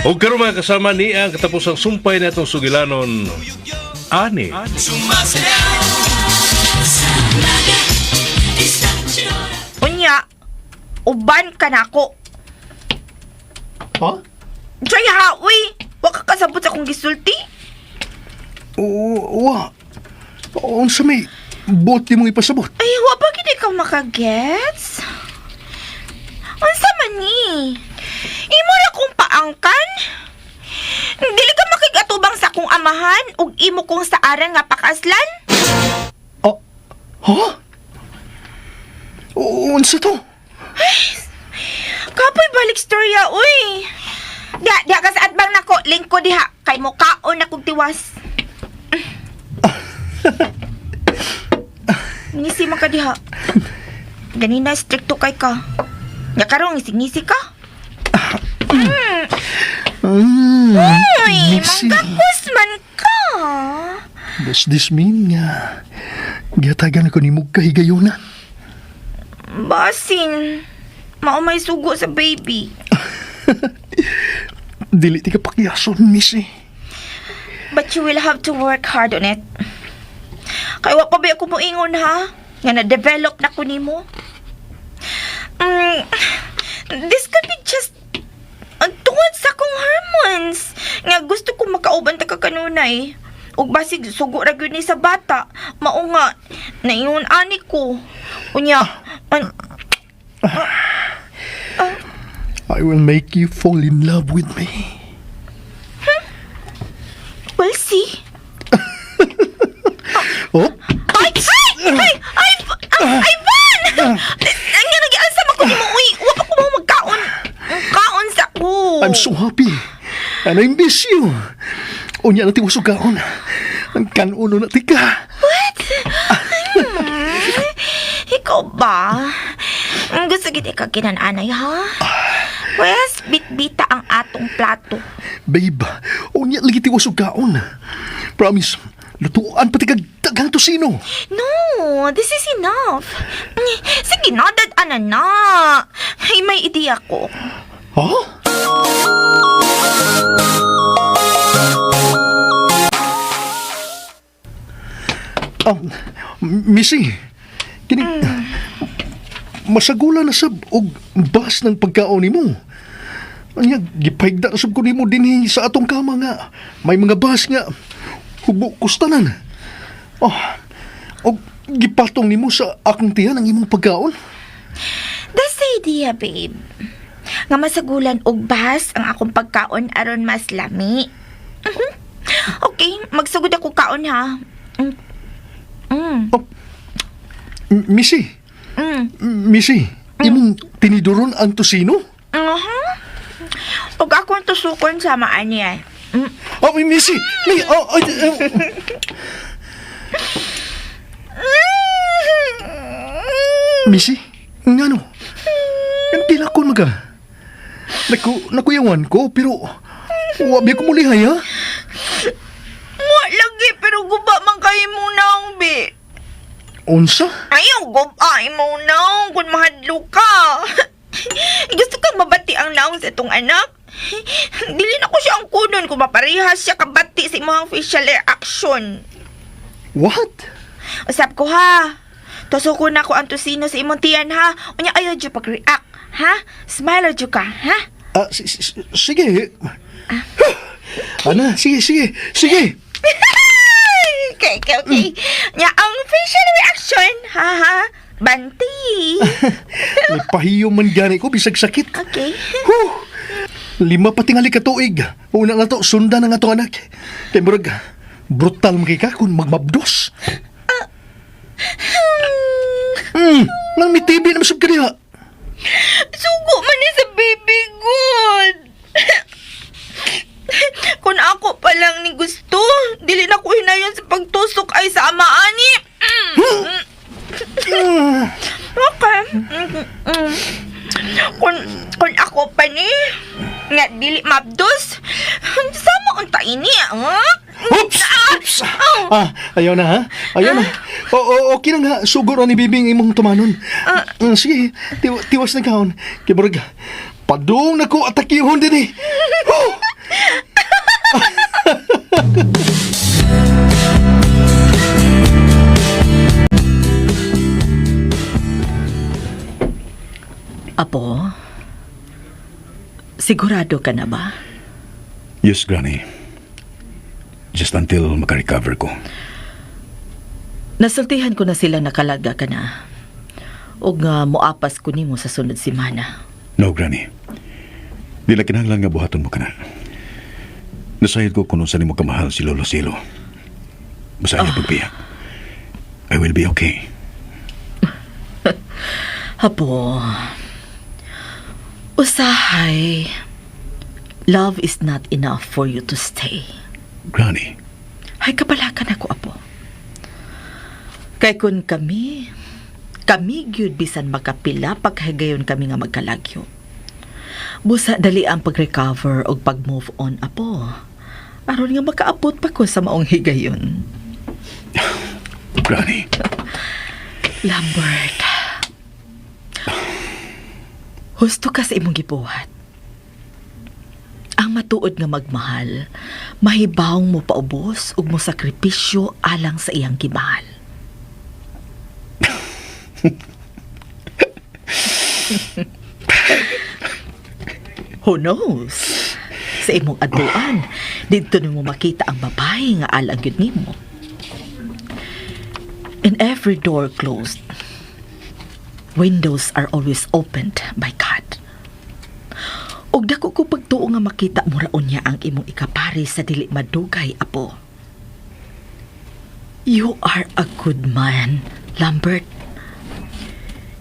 O karon, mga kasama, ni ang katapusang sumpay na itong sugilanon ani. Unya, uban ka na ako. Ha? Joy ha, uy! Wa ka kasabot sa akong gisulti. Oo, wa. Unsa may buot mong ipasabot? Ay, wa ba gid ikaw makagets? Unsa man ni? Imo ra kong paangkan? Dili ka makigatubang sa akong amahan ug imo kong saaran nga pakaslan? Ah, ha? Oo, unsa to? Kapoy balik storya, uy. Diha, diha ka sa atbang nako, lingko diha kay mo kaon na kog tiwas. Ngisi man ka diha. Ganina stricto kay ka. Nya karon ngisi-ngisi ka. Uy, Missy. manggakos man ka. Does this mean nga gihatagan ko nimo kahigayunan? Basin. Mao may sugo sa baby. Dili ti ka pakiyason, Missy. But you will have to work hard on it. Kay wa pa ba ako moingon ha? Nga na-develop na ko nimo. This could be just ang tungod sa akong hormones. Nga gusto ko makauban ta ka kanunay. Ug basig sugo ra gyud ni sa bata. Mao nga naingon ani ko. Unya, an, I will make you fall in love with me. We'll see. Oh, Ay! Ay! Ay! Ay! Ah, Ivan! Ang nga nag-iansa man ko nimo, uy. Wa pa ko mo magkaon. Kaon sa ko. I'm so happy. And I miss you. Unya na tiwas og kaon. Ang kanuno na tika. What? Ikaw ba? Ang gusto gid ka kinananay, ha? Pues, bitbita ang atong plato. Babe, unya lagi tiwas og kaon. Promise, lutuan pati kag daghang tosino. No, this is enough. Sige na, dad, ana na. Ay, may ideya ko. Ha? Missy, kini masagula na sab og bas ng pagkaon nimo. Anya, gipahigda na sab ko nimo dinhi sa atong kama nga. May mga bas nga hubo kustanan. Oh, og gipatong nimo sa akong tiyan ang imong pagkaon. That's the idea, babe. Nga masagulan og bas ang akong pagkaon aron mas lami. Okay, magsugod ako kaon ha. Oh, Missy, Missy, imong tiniduron ang tosino? Uh-huh. Pag ako ang tusukon sa maan niya. Oh, Missy, mi, oh, oh, oh. Missy, ngano? Ang tilakon maga. Naku, nakuyawan ko, pero wabi ko mulihay, ha? Wa lagi, pero guba man kayo mo naong, be. Unsa? Ayaw, guba mo naong kung mahadlo ka. Gusto kang mabati ang naong sa itong anak? Dili na ko siya ang kunon kung maparehas siya kabati sa imong facial reaction. What? Usap ko ha. Tusoko na ko ang tusino sa imong tiyan ha. Unya ayaw dyan pag-react. Ha? Smile jud ka, ha? Ah, sige. Ana, sige, sige, sige. Okay. Nya ang facial reaction, ha ha. Banti. May pahiyo man gani ko, bisag sakit. Okay. Huh! 5 pa tingali ka tuig. Una na to, sundan na nga to anak. Kay murag, brutal man kay ka kung magmabdos. Nang may TV na masab ka diha. Sugo man ni sa baby good. Kung ako pa lang ni gusto, dili na ko hinayon sa pagtusok ay sa ama ani. Okay. Kung ako pa ni nga dili mabdos, sama unta ini, ah? Oops! Oops! Ah, ayaw na ha? Ayaw na. O, o, okay na nga. Sugor ni Bibing imong tumanon. Sige, tiwas na kaon. Kay murag, padung na ko atakihon din eh. Oh! Apo, sigurado ka na ba? Yes, Granny. Just until makarecover ko. Nasultihan ko na sila nakalaga ka na. O nga moapas ko nimo sa sunod semana. No, Granny. Di na kinahanglan nga buhaton mo ka na. Nasayod ko kung unsa nimo kamahal si Lolo Silo. Basta ayaw pagbiya. I will be okay. Apo, usahay, love is not enough for you to stay. Granny, Ay, kapalakan ako, Apo. Kay kun kami, kami gyud bisan makapila paghigayon kami nga magkalagyo. Busa dali ang pag-recover og pag-move on, Apo. Aron nga makaabot pa ko sa maong higayon. Granny. Lambert. Husto ka sa imong gibuhat. Ang matuod nga magmahal, mahibawng mo paubos ug mo sakripisyo alang sa iyang gimahal. Who knows? Sa imong adtuan, didto nimo makita ang babae nga alang gyud nimo. In every door closed, windows are always opened by God. Ug dako ko pagtuo nga makita mo raon niya ang imong ikapari sa dili madugay, apo. You are a good man, Lambert.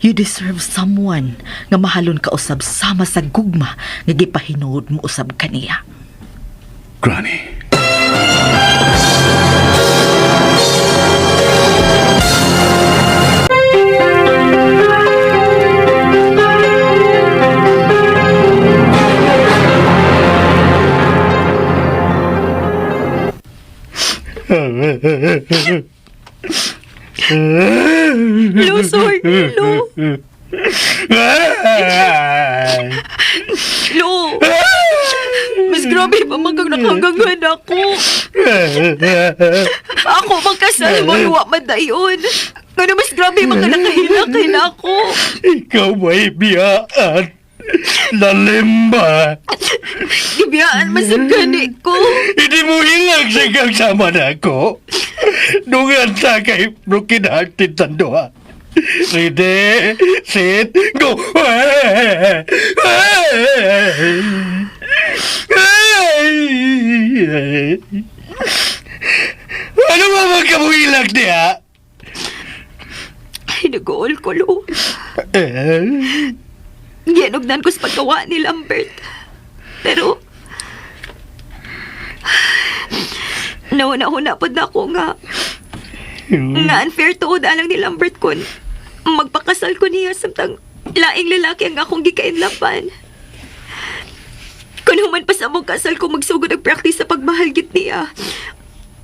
You deserve someone nga mahalon ka usab sama sa gugma nga gipahinuod mo usab kaniya. Granny. Lo, sorry, Lo. Lo. Mas grabe pa man kang nakaganghan ako. Ako magkasal mo, wa man dayon. Ngano mas grabe man ka nakahilak ako. Ikaw ba'y biyaan? Lalim ba? Gibiyaan man sa gani ko. Hindi mo ilang sigang sama na ako. Nungan sa kay broken hearted tandoa. Ready, set, go! Ano ba magkamuilak niya? Ay, nag-uol ko, Lo. Gianugnan ko sa paggawa ni Lambert. Pero, nauna-una po na ako nga. Nga unfair tuod alang ni Lambert kun. Magpakasal ko niya samtang laing lalaki ang akong gikainlapan. Kung human pa sa mong kasal ko magsugod og practice sa pagmahal git niya.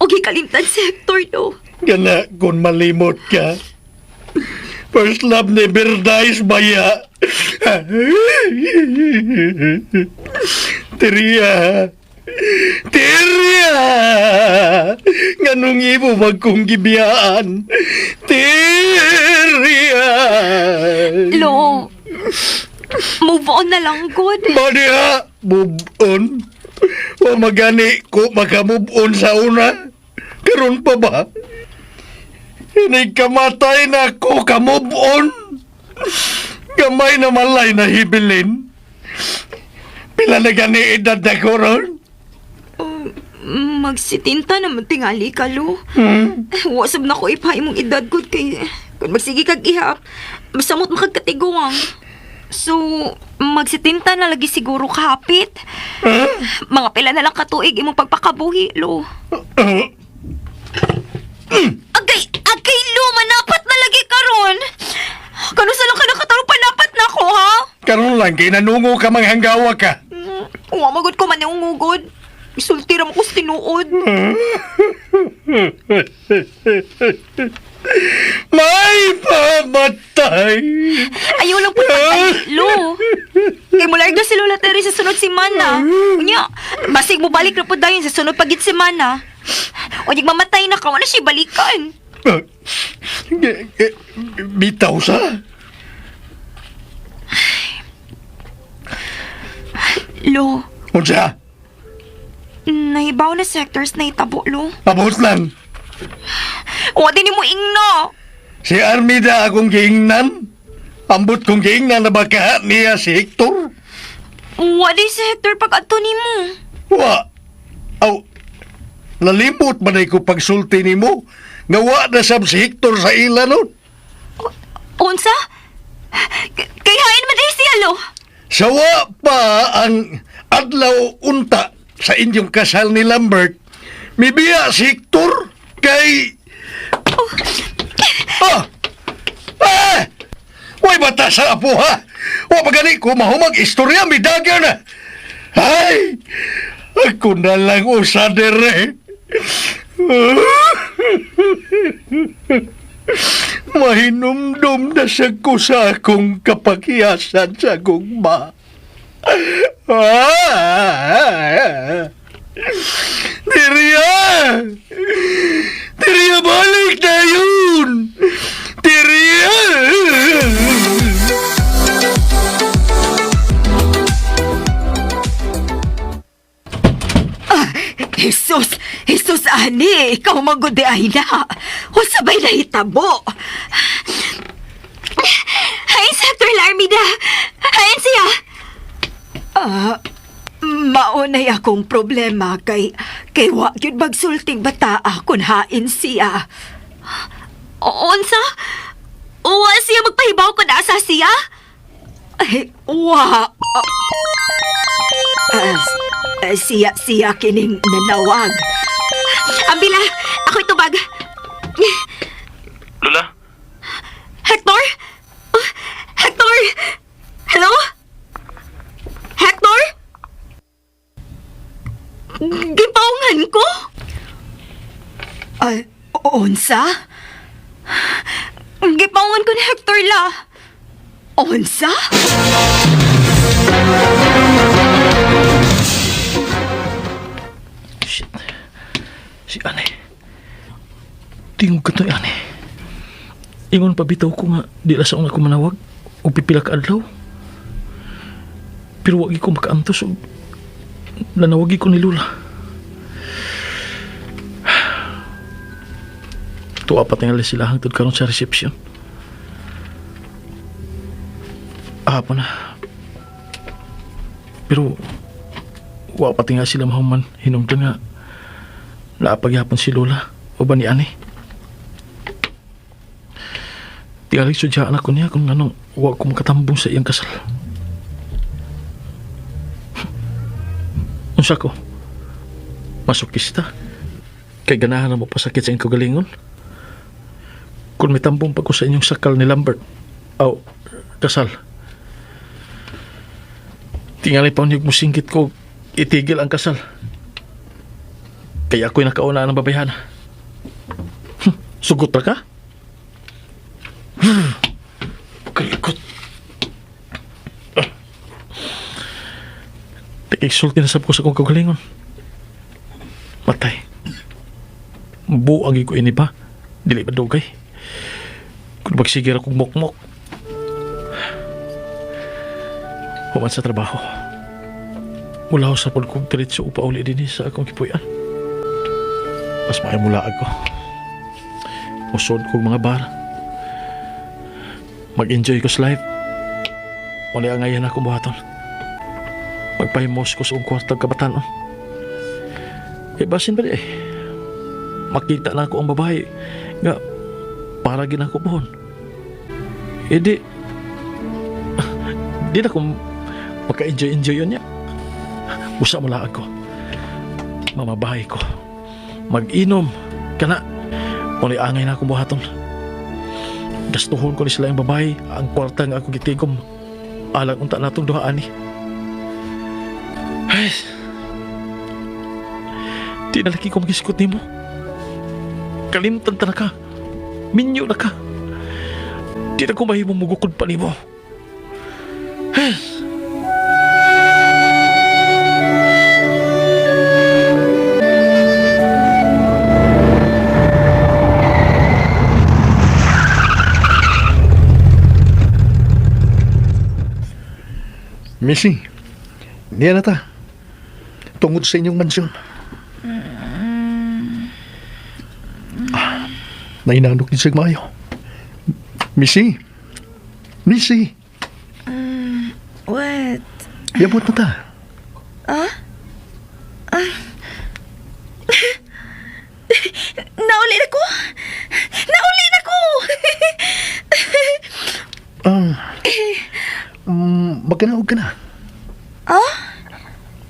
O gikalimtan si Hector no. Gana kung malimot ka. First love never dies, baya. Tiria. Tiria! Nganong imo magkong gibiyaan? Tiria! Lo, move on na lang, good. Baniya, move on. O magani ko makamove on sa una. Karon pa ba? Kamatay na ako ka-move on. Gamay na malay na hibilin. Pila na gani edad na ko ron? Magsitinta naman tingali ka, Lo. Wasab na ko ipa imong edad gud kay kung magsige kag ihap, masamot makagkatiguang. So, magsitinta na lagi siguro kahapit. Mga pila na lang katuig imong pagpakabuhi, Lo. Agay, agay, Lo, manapat na lagi karon. Kano sa lang ka nakataro panapat na ako, ha? Karon lang kay nanungo ka manghanggawa ka. Wa magud ko man ungugod. Isulti ra mo ko sa tinuod. May pamatay! Ayaw lang po pagtali, Lo. Kay mularga si Lola Terry sa sunod semana. Unya, basig mo balik na po dayon sa sunod pagit semana. Unya, mamatay na ka, wala siya balikan. Bitaw sa? Lo, Unsa? nahibaw na sectors na itabo, Lo. Abot lang. Wa din mo ingno. Si Armida akong giingnan. Ambot kong giingnan na baka niya si Hector. Wa di si Hector pag adto nimo. Wa. Aw, nalimot man ay ko pagsulti nimo. Nga wa na sab si Hector sa ila nun. Unsa? Kay hain man di siya, Lo. Sa wa pa ang adlaw unta sa inyong kasal ni Lambert, mibiya si Hector kay... Ah! Ah! Way bata sa apo ha! Wa pa gani ko mahumag istorya midaga na! Ay! Ako na lang usa dere. Mahinumdum na siya ko sa akong kapaghiyasan sa gugma. Ah! Diriya! Diriya, balik na yun! Diriya! Jesus! Jesus, ani! Ikaw magudi ay na! Unsa ba'y nahitabo? Hain si Hector Larmida. Hain siya. Ah, maunay akong problema kay wa gyud magsulting bataa kun hain siya. Unsa? Wa siya magpahibaw kun asa siya? Ay, wa. Ah, siya siya kining nanawag. Ambila, ako'y tubag. Lola? Hector? Oh, Hector! Hello? Hector? Gipaungan ko? Ay, unsa? Gipaungan ko ni Hector la. Unsa? Shit. Si Ane. Tingog ka to, Ane. Ingon pa bitaw ko nga, di la sa una ko manawag. O pipila ka adlaw. Pero wagi ko makaantos. Og nanawagi ko ni Lula. Tuwa pa tingali sila hangtod karon sa reception. Ahapon na. Pero wa pa tingali sila mahuman hinungdan nga naapagyapon si Lola o ba ni Ani. Tingali sudyaan ako niya kung anong wa ko makatambong sa iyang kasal. Unsa ko? Masokista. Kay ganahan na mo pasakit sa iyong kagalingon. Kung may tambong pa ko sa inyong sakal ni Lambert, aw, kasal. Tingali pa unyog musingkit ko, itigil ang kasal. Kaya ako'y nakauna ng babayhan. Sugot ra ka? Kalikot. Tikiksulti na sab ko sa kong kagalingon. Matay. Buang ko ini ba? Dili ba dugay? Kung magsigir akong mokmok. Human sa trabaho. Mula ko sa pagkong diretso upa uli din sa akong kipuyan. Mas maayo mula ako. Usod kong mga bar. Mag-enjoy ko sa life. Wala ang ngayon akong buhaton. Magpahimos ko sa akong kwartang kabataan. Eh, basin ba di eh. Makita na ako ang babae. Nga, para ginako pohon. Eh di, di na kung maka-enjoy-enjoy yun niya. Usa mo lang ako. Mamabahay ko. Mag-inom. Kana. Unay angay na akong buhaton. Gastuhon ko ni sila ang babae. Ang kwarta nga akong gitigom. Alang unta natong duhaan ni. Ay. Di na lagi ko magiskot nimo. Kalimtan ta na ka. Minyo na ka. Di na ko mahimong mugukod pa nimo. Missy, niya na ta. Tungod sa inyong mansyon. Ah, nainanok din siya maayo. Missy, Missy, What? yabot na ta. Nauli na ko! Nauli na ko! Magkanaog ka na. Ah?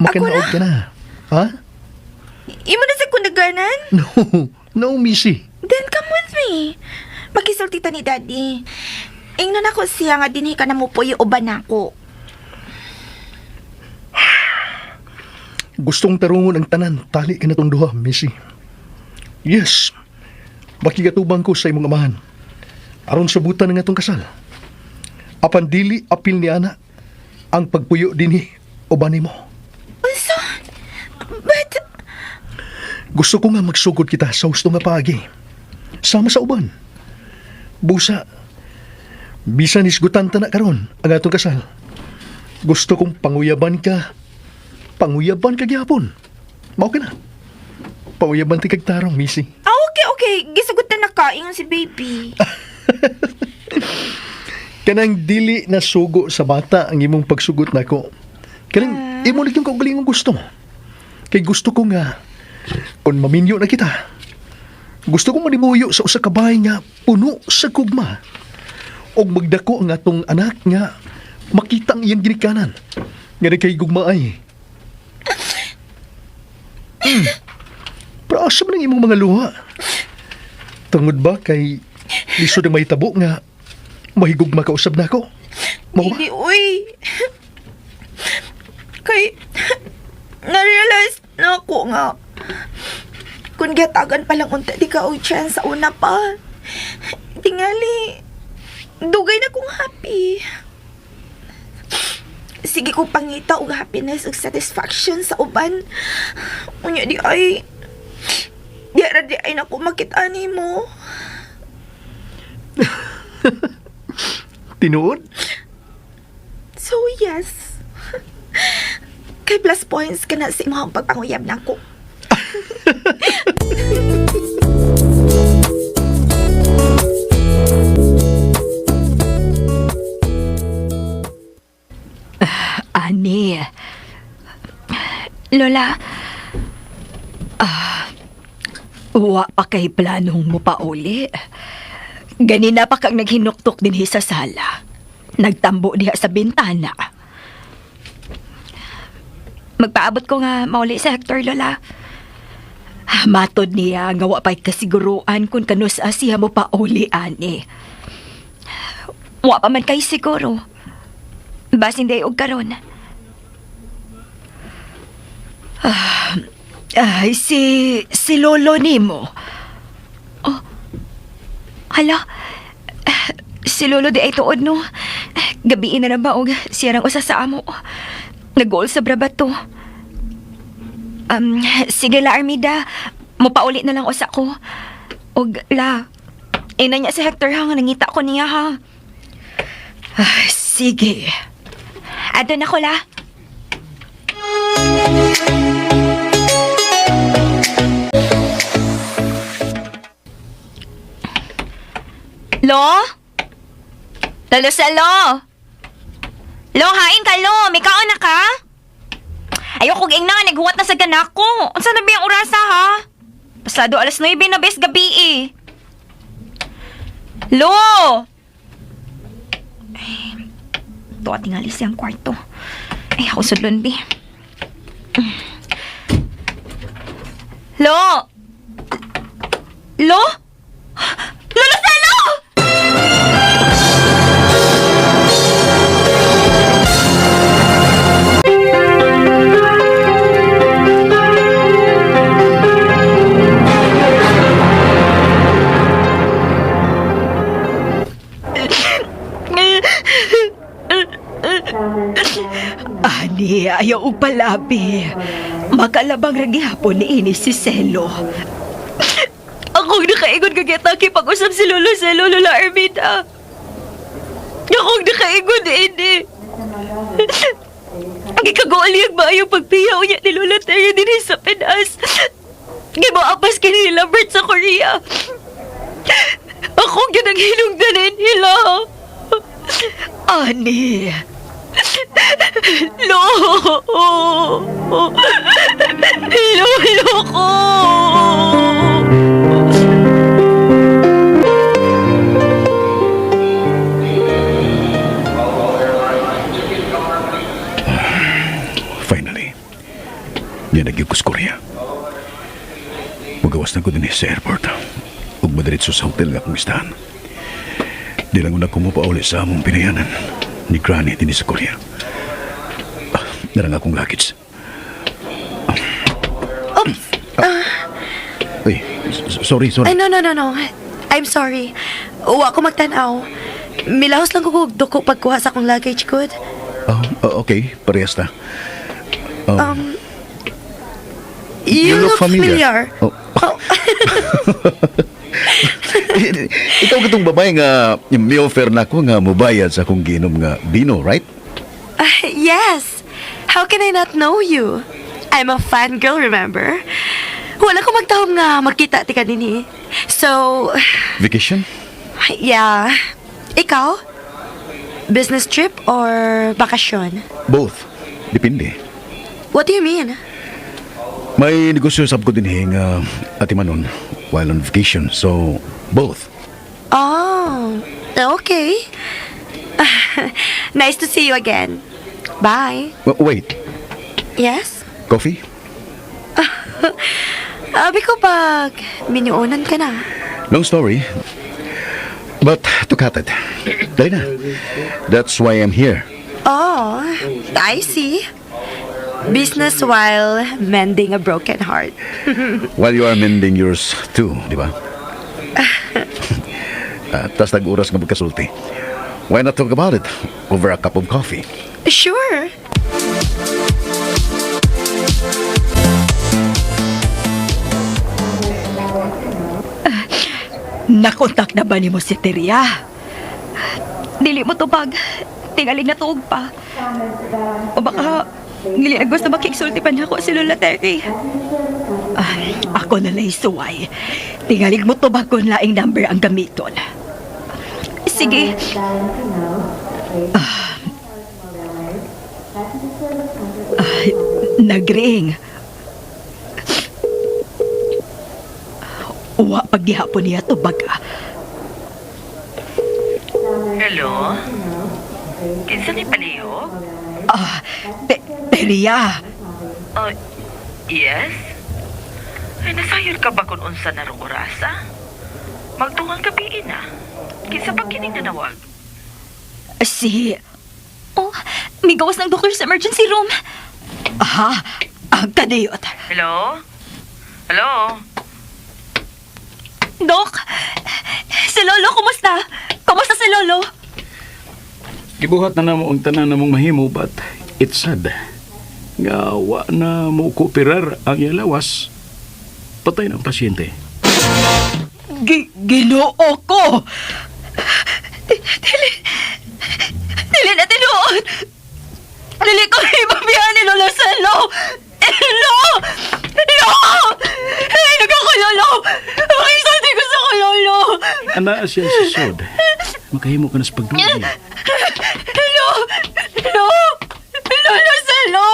Makanaog ka na. Ha? Imo na sa kundaganan? No, no, Missy. Then come with me. Makisulti ta ni Daddy. Ingnon ako siya nga dinhi ka na mo puyo uban nako. Gustong tarungon ang tanan, tali ka na tong duha, Missy. Yes, makigatubang ko sa imong amahan. Aron sabutan nga atong kasal. Apan dili apil ni ana ang pagpuyo dinhi uban nimo. Unsa? But Gusto ko nga magsugod kita sa husto nga paagi. Sama sa uban. Busa, bisan isgutan ta na karon ang atong kasal. Gusto kong panguyaban ka. Panguyaban ka gyapon. Mao ka na. Panguyaban ti kag tarong, Missy. ah, okay, okay. Gisugot na naka ingon si baby. Kanang dili na sugo sa bata ang imong pagsugot nako. Kanang imo lang yung kaugalingong gusto. Kay gusto ko nga kung maminyo na kita. Gusto ko manimuyo sa usa ka bahay nga puno sa gugma. Og magdako ang atong anak nga makita ang iyang ginikanan nga nagkay gugma ay. Pero asa man ang imong mga luha? Tungod ba kay lisod ang mahitabo nga mahigugma kausab nako? Mao ba? Hindi, uy. Kay, na-realize na ako nga. Kung gatagan pa lang unta, di ka og chance sa una pa. Tingali, dugay na kong happy. Sige ko pangita og happiness ug satisfaction sa uban. Unya di ay, di ra di ay nako makita nimo. Tinuod? So, yes. Kay plus points ka na sa imong pagpanguyab nako. Ani, Lola, wa pa kay planong mo pa uli. Ganina pa kang naghinuktok dinhi sa sala. Nagtambo diha sa bintana. magpaabot ko nga mauli sa Hector, Lola. Matod niya nga wa pa'y kasiguruan kung kanus siya mo pa uli, ani. Wa pa man kay siguro. Basin day og karon. Ay, si lolo nimo. Hala, si Lolo di ay tuod no. Gabiin na na ba og siya rang usa sa amo. Nag-goal sa brabato. Sige la Armida, mopauli na lang usa ko. Og la, ina niya si Hector ha, nga nangita ko niya ha. Ay, sige. Adto na ko la. Lo? Lolo sa lo. Lo, hain ka lo. May kaon na ka? Ayoko ging na, naghuwat na sa ganak ko. Unsa na ba yung orasa ha? Pasado alas 9 na bes gabi eh. Lo! Ay, tuwa tingali siyang kwarto. Ay, ako sudlon, bi. Lo! Lo? Lolo Selo! Ayaw og palabi. Makalabang ra gihapon ni ini si Celo. Akong nakaingon kag pag-usap si Lolo Celo, Lola Armida. Akong nakaingon ini. Gikaguol ba yung pagpiyaw niya ni Lola Terry dinhi sa Pinas? Gimaapas kini ni Lambert sa Korea. Ako gyud ang hinungdanin nila. Ani. Lo. Lolo ko. Finally, niya nagyug ko sa Korea. Magawas na ko din sa airport. Ug madiretso sa hotel nga akong istahan. Di lang una ko mo pauli sa among pinayanan ni Granny din sa Korea. Ah, narang akong luggage. Oops! Uy, sorry, sorry. Ay, no, no, no, no. I'm sorry. Wa ko magtanaw. Milahos lang ko kog duko pagkuha sa akong luggage, good. Oh, okay, parehas ta. You look familiar. Oh. Ikaw katong babae nga mi-offer na ako nga mubayad sa akong giinom nga bino, right? Ah, yes. How can I not know you? I'm a fangirl, remember? Wala ko magtahom nga magkita ti ka dinhi. So, Vacation? Yeah. Ikaw? Business trip or bakasyon? Both. Depende. What do you mean? May negosyo sab ko dinhi nga atimanon while on vacation. So, both. Oh, okay. Nice to see you again. Bye. Wait, Yes? coffee? Abi ko pag minuunan ka na. Long story. But to cut it, dali na. That's why I'm here. Oh, I see. Business while mending a broken heart. While you are mending yours too, di ba? Tas nag-oras nga magkasulti. Why not talk about it over a cup of coffee? Sure. Nakontak na ba nimo si Teria? Dili mo tubag. Tingaling natuog pa. O baka, dili na gusto makigsulti pa nako si Lola Terry. Ay, ako na lang suway. Tingalig mo tubag kung laing number ang gamiton. Sige. Ay, nagring. Wa paggihapon niya tubag ah. Hello? Kinsa ni palihog? Ah, Teria. Oh, yes? Ay, nasayod ka ba kung unsa na rong orasa? Magtungang gabi na. Kinsa pa kining nanawag? Si... Oh, migawas ng doktor sa emergency room. Aha, ang kadiyot. Hello? Hello? Dok, si Lolo, kumusta? Kumusta si Lolo? Gibuhat na namo ang tanan namong mahimo, but it's sad. Nga wa na mo kooperar ang iyang lawas. Patay na ang pasyente. Ginoo ko! Dili, dili na tinuod. Dili ko ipabiyan ni Lolo Celo. Lo! Lo! Ay, ko, Lolo! Makisulti ko sa ko, Lolo! Ana siya sa sod. Makahimo ka na sa pagduli. Lo! Lo! Lolo Celo!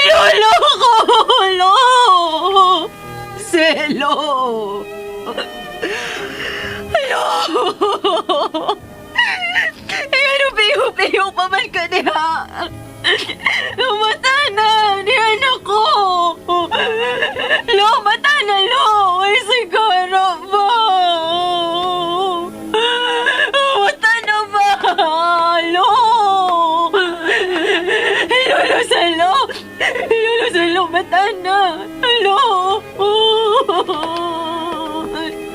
Lolo ko! Lo! Celo! Lo! Ay, ano, piyo-piyo pa man ka niya? Mata na! Ni anak ko! Lo, mata na, Lo! Ay, siguro ba? Mata na ba? Lo! Lolo Celo! Lolo Celo, mata na! Lo!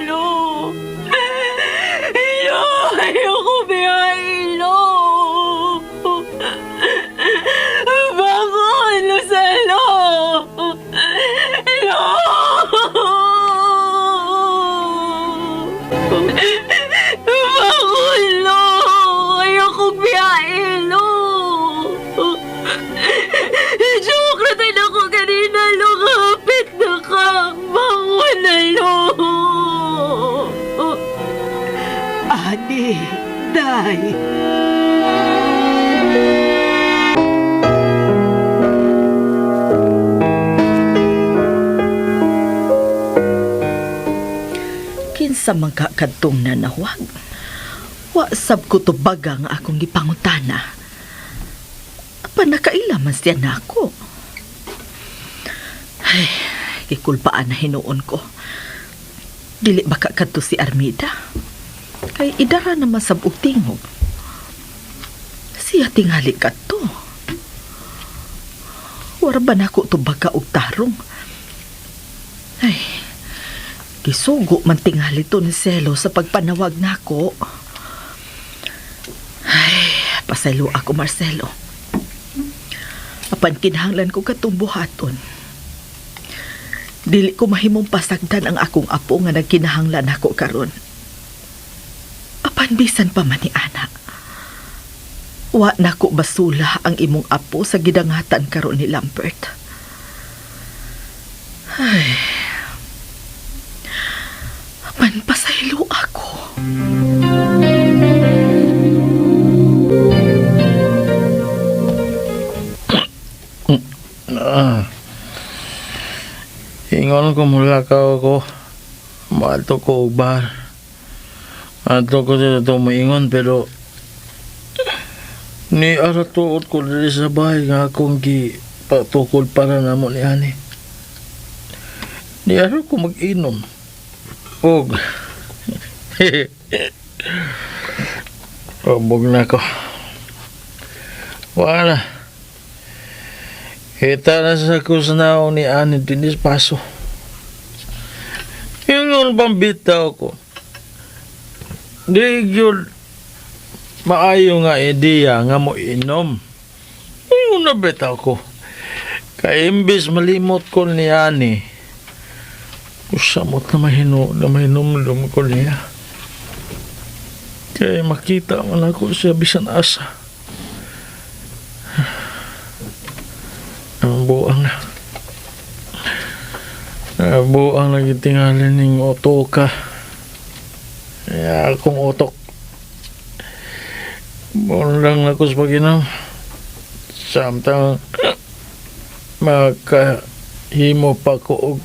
Lo! Lo! Ayoko biyahe, Lo! Asa man ka kadtong nanawag? Wa sab ko tubaga nga akong gipangutana. Apan nakaila man siya nako. Ay, gikulpaan na hinuon ko. Dili ba ka kadto si Armida? Kay idara naman sab og tingog. Siya tingali kadto. Wara ba nako tubaga og tarong? Ay, gisugo man tingali to ni Celo sa pagpanawag nako. Ay, pasaylo ako, Marcelo. Apan kinahanglan ko katong buhaton. Dili ko mahimong pasagdan ang akong apo nga nagkinahanglan ako karon. Apan bisan pa man ni ana. Wa nako basula ang imong apo sa gidangatan karon ni Lambert. Ay. Apan pasaylo ako. Ingon ko mula ka ako. Maadto ko og bar. Adto ko sa ito moingon pero ni ara tuot ko diri sa bahay nga akong gi patukol para namo ni ani. Ni ara ko mag-inom. Og Ubog na ko. Wala. Kita na sa kusnaw ni Ani dinis paso. Ingon bang bitaw ko. Di gyud maayo nga ideya nga mo inom. Ingon na bitaw ko. Kay imbis malimot ko ni Ani, usamot na mahino na mahinumdum ko niya. Kaya makita man ako siya bisan asa. Ang buang na. Ang buang nagitingalin ning otoka. Kaya akong otok. Buong lang ako sa pag-inom. Samtang makahimo pa ko og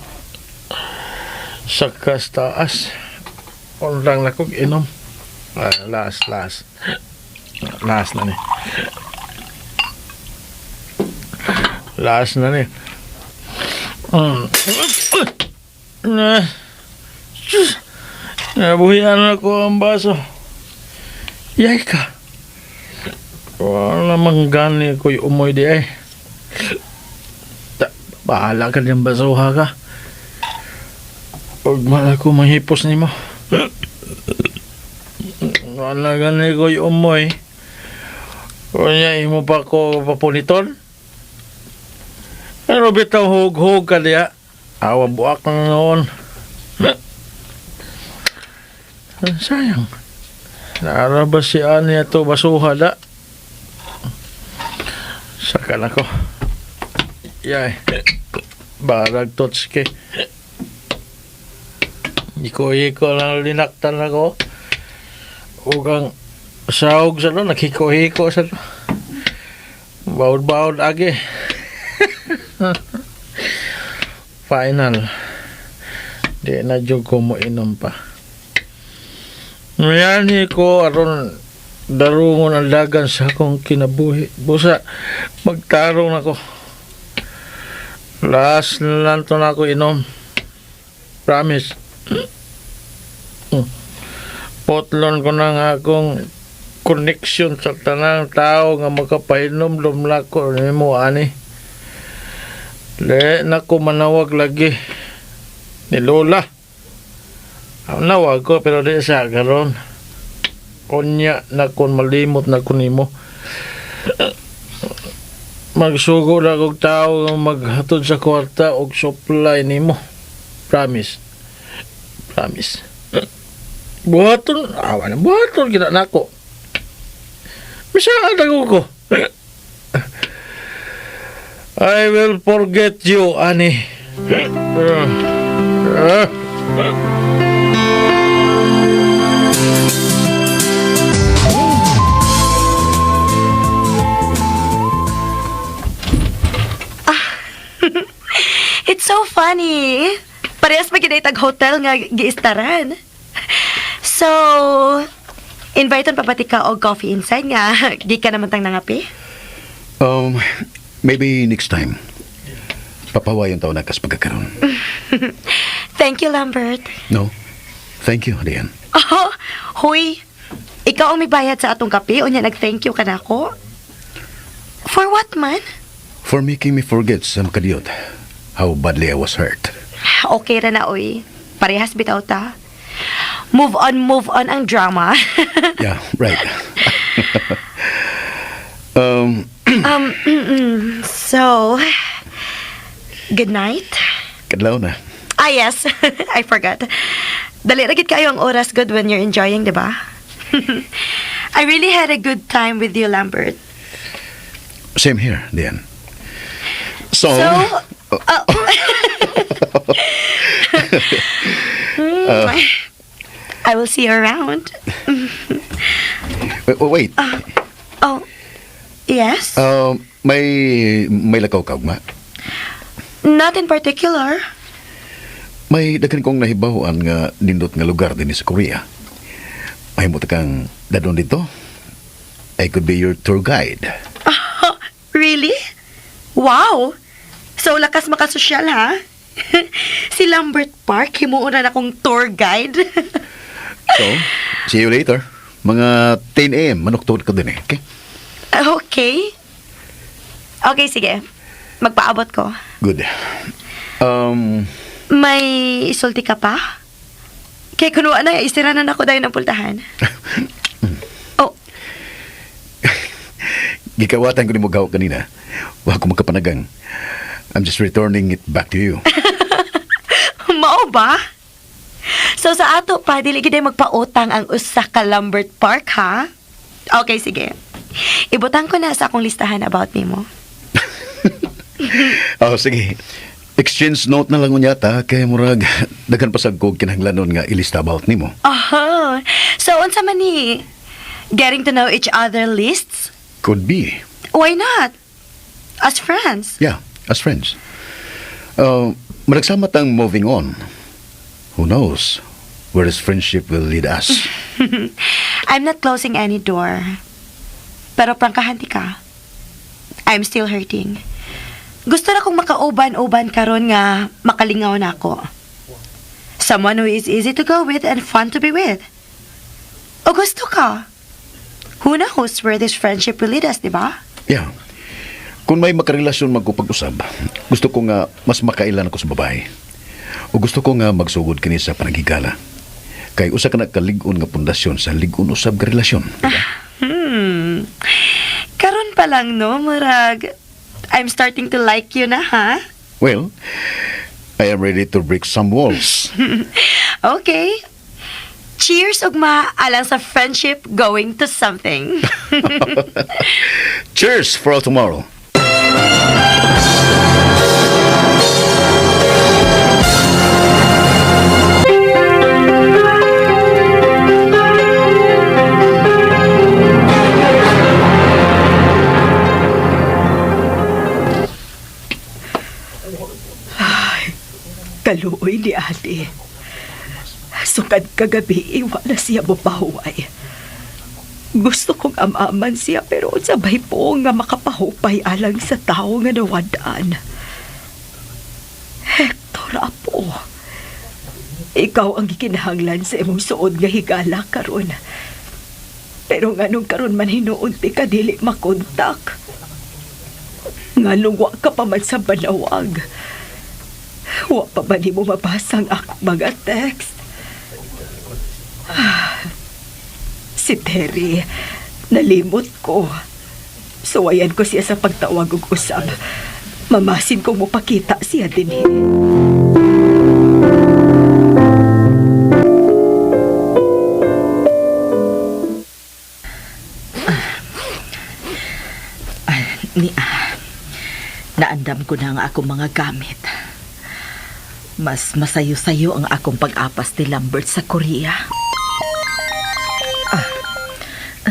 sakas taas. Buong lang na kog inom. Last, last. Last na ni. Last na ni. Na. Diyos. Nabuhian na ko ang baso. Yay ka. Wala namang gani ko'y umoy di ay. Ta, bahala ka diyang basuha ka. Huwag man ako mahipos nimo. Wala gani ko'y umoy. Kunya imo pa ko papuniton. Pero bitaw hug-hug ka diya. Awa buak na noon. Sayang. Naara ba si Ani ato basuha da? Saka na ko. Yay. Barag totske. Iko-iko lang linaktan ako. Ugang sahog sa no, naghiko-hiko sa no. Baud-baud agi. Final. Di na jud ko mo inom pa. Mayani ko aron darungon ang dagan sa akong kinabuhi. Busa, magtarong na ko. Last na lang to na ako inom. Promise. Potlon ko na nga akong connection sa tanang tao nga makapainom lumlako nimo ani. Le na ko manawag lagi ni Lola. Ang nawag ko pero di sa karon. Unya na kon malimot na ko nimo. Magsugo na kog tao nga maghatod sa kwarta og supply nimo. Promise. Promise. Buhaton, awa na buhaton kita nako. Misaan ako ko. I will forget you, Ani. It's so funny. Parehas pa tag hotel nga giistaran. So, invite pa pati ka og coffee inside nga. Di ka naman tang nangapi? Maybe next time. Papawayon taon na kas pagkakaroon. Thank you, Lambert. No? Thank you, Diane. Oh, huy. Ikaw ang may bayad sa atong kape unya nag-thank you ka na ako. For what man? For making me forget some kadiyot how badly I was hurt. Okay ra na, oy. Parehas bitaw ta. Move on ang drama. Yeah, right. So, good night. Kadlaw na. Ah, yes. I forgot. Dali ra gid kayo ang oras good when you're enjoying, di ba? I really had a good time with you, Lambert. Same here, Diane. So, So, I will see you around. Wait, wait. Oh, yes? May lakaw ka, ugma? Not in particular. May daghan kong nahibaw-an nga nindot nga lugar din sa Korea. Mahimo ta kang dadon dito. I could be your tour guide. Really? Wow! So, lakas makasosyal, ha? Si Lambert Park, himuon na akong tour guide. So, see you later. Mga 10 a.m. Manuktod ko din eh. Okay? Okay. Okay, sige. Magpaabot ko. Good. May isulti ka pa? Kay kuno na, isira na nako dayon ang pultahan. Oh, Gikawatan ko ni mo gaw kanina. Wa ko makapanagang. I'm just returning it back to you. Mao ba? So sa ato pa, dili gid ay magpautang ang usa ka Lambert Park, ha? Okay, sige. Ibutang ko na sa akong listahan about nimo. Oh, sige. Exchange note na lang unya ta kay murag daghan pa sad kog kinahanglanon nga ilista about nimo. Oh, so unsa man ni? Getting to know each other lists? Could be. Why not? As friends. Yeah, as friends. Managsama tang moving on. Who knows where this friendship will lead us. I'm not closing any door. Pero prangkahan ti ka. I'm still hurting. Gusto na kong makauban-uban karon nga makalingaw na ako. Someone who is easy to go with and fun to be with. O gusto ka? Who knows where this friendship will lead us, di ba? Yeah. Kung may makarelasyon magkupag-usab, gusto ko nga mas makailan ako sa babae. O gusto ko nga magsugod kini sa panagigala. Kay usa ka na kalig-on nga pundasyon sa lig-on usab ka relasyon. Diba? Karon pa lang, no, murag. I'm starting to like you na, ha? Well, I am ready to break some walls. Okay. Cheers, ugma, alang sa friendship going to something. Cheers for tomorrow. Kaluoy ni ate. Sukad kagabi, wa na siya mupahuway. Gusto kong amaman siya pero sabay po nga makapahupay alang sa tao nga nawadaan. Hector, apo. Ikaw ang gikinahanglan sa imong suod nga higala karon. Pero nganong karon man hinuon ti ka dili makontak. Nganong wa ka pa man sa Bannawag. Wa pa ba nimo mabasa ang akong mga text? Ah, si Terry, nalimot ko. Suwayan ko siya sa pagtawag og usab. Mamasin kong mupakita siya dinhi. Ay, ni ah, naandam ko na ang akong mga gamit. Mas masayo-sayo ang akong pag-apas ni Lambert sa Korea. Ah,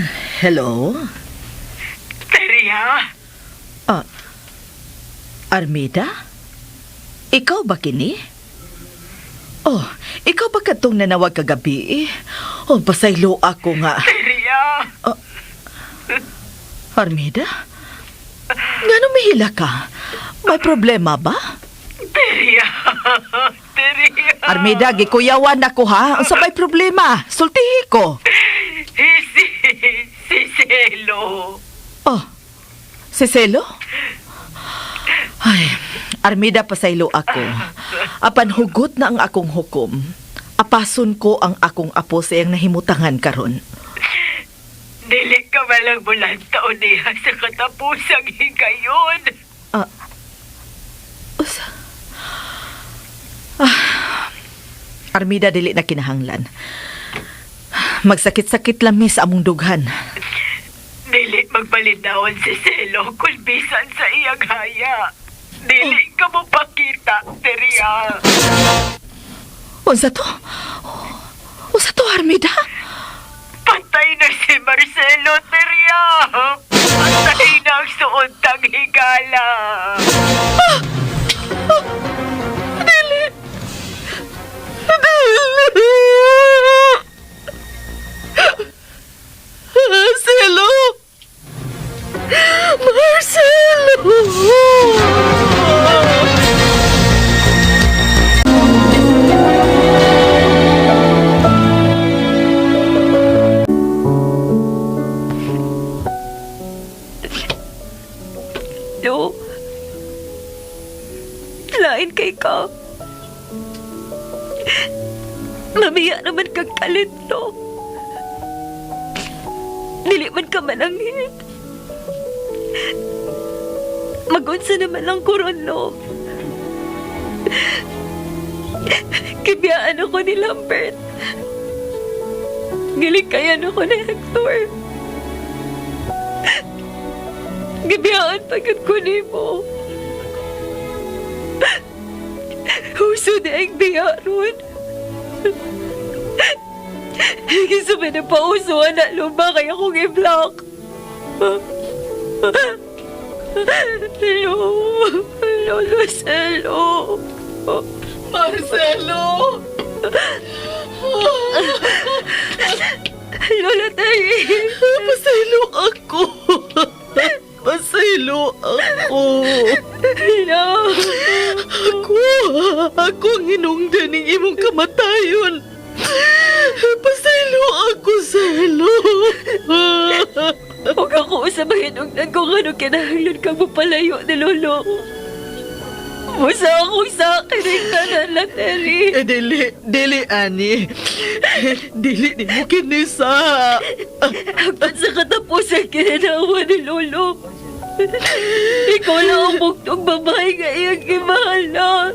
ah, hello? Teria! Ah, Armida? Ikaw ba kini? Oh, ikaw ba katong nanawag kagabi? Eh? Oh, pasaylo ako nga. Teria! Armida? Ngano mihila ka? May problema ba? Teria! Teria! Armida, gikuyawan ako ha. Unsa may problema? Sultihi ko. Si, si Celo. Oh, si Celo? Ay, Armida, pasaylo ako. Apan hugot na ang akong hukom. Apason ko ang akong apo sa iyang nahimutangan karon. Dili ka malang bulan taon niya sa katapusang higayon. Usa. Ah, Armida, dili na kinahanglan. Magsakit-sakit lang mi sa among dughan. Dili magbalindawon si Celo kung bisan sa iyang haya. Dili ka mo pakita, Teria. Unsa to? Unsa to, Armida? Patay na si Marcelo, Teria. Patay na ang suontang higala. Dili! Marcelo! Marcelo! Lo, lain kay ka. Mamiya naman kag kalit, lo. Dili man ka mananghid. Magunsa naman lang ko ron, lo. Kibiyaan ako ni Lambert. Gilikayan ako ni Hector. Gibiyaan pagod ko nimo. Huso na ang biya ron. Gusto ba na pauso na luma kaya akong i-block? Hello, Lolo Celo. Marcelo! Lola Terry. Pasaylo ako! Pasaylo ako! Hello. Ako! Ako ang hinungdan ng imong kamatayon! Pasaylo ako, Celo! Huwag ako usap mahinungdan kung ano kinahanglan kang mapalayo ni Lolo. Musa akong sa akin ang tanan, La Terry. Eh, dili, dili, ani. Dili, di mo kinisa. Hanggang sa katapusan kinanawa ni Lolo. Ikaw lang ang buktong babae nga iyang gimahal na.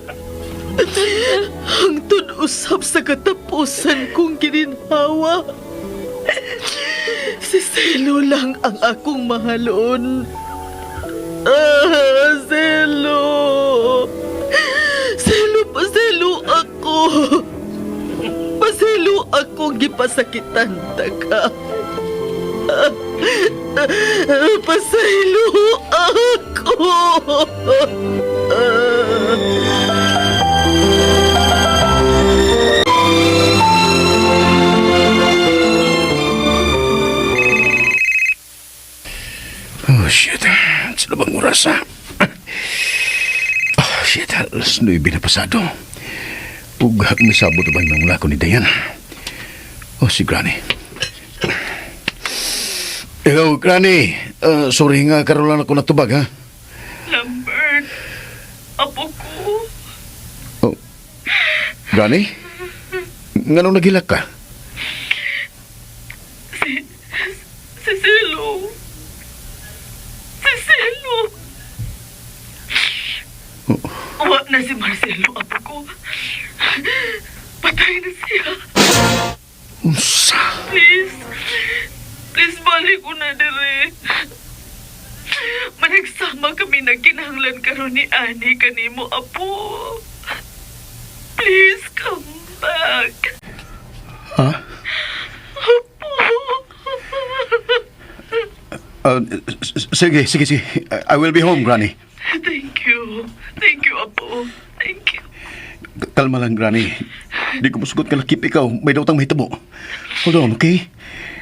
Hangtod usab sa katapusan kong gininhawa. Si Celo lang ang akong mahalon. Ah, Celo! Celo, paselo ako! Paselo ako gipasakitan ta ka. Pasaylo ako! Oh, shit. Sa bang oras, ha? Oh, shit. 9:00 na pasado. Ug misabot ba yung mga ko ni Dayan? Oh, si Granny. Hello, Granny. Sorry nga, karon lang ako natubag, ha? Lambert, apo ko. Oh. Granny? Nganong naghilak ka? Si Celo. Si Celo. Wa na si Marcelo, apo ko. Patay na siya. Unsa? Please. Please, balik ko na dire. Managsama kami nagkinahanglan karon ni Ani kanimo, apo. Please come back. Ha? Apo. Sige, sige, sige. I will be home, Granny. Thank you. Thank you, apo. Thank you. Kalma lang, Granny. Di ko musugot nga lakip ikaw. May daw tang mahitabo. Hold on, okay?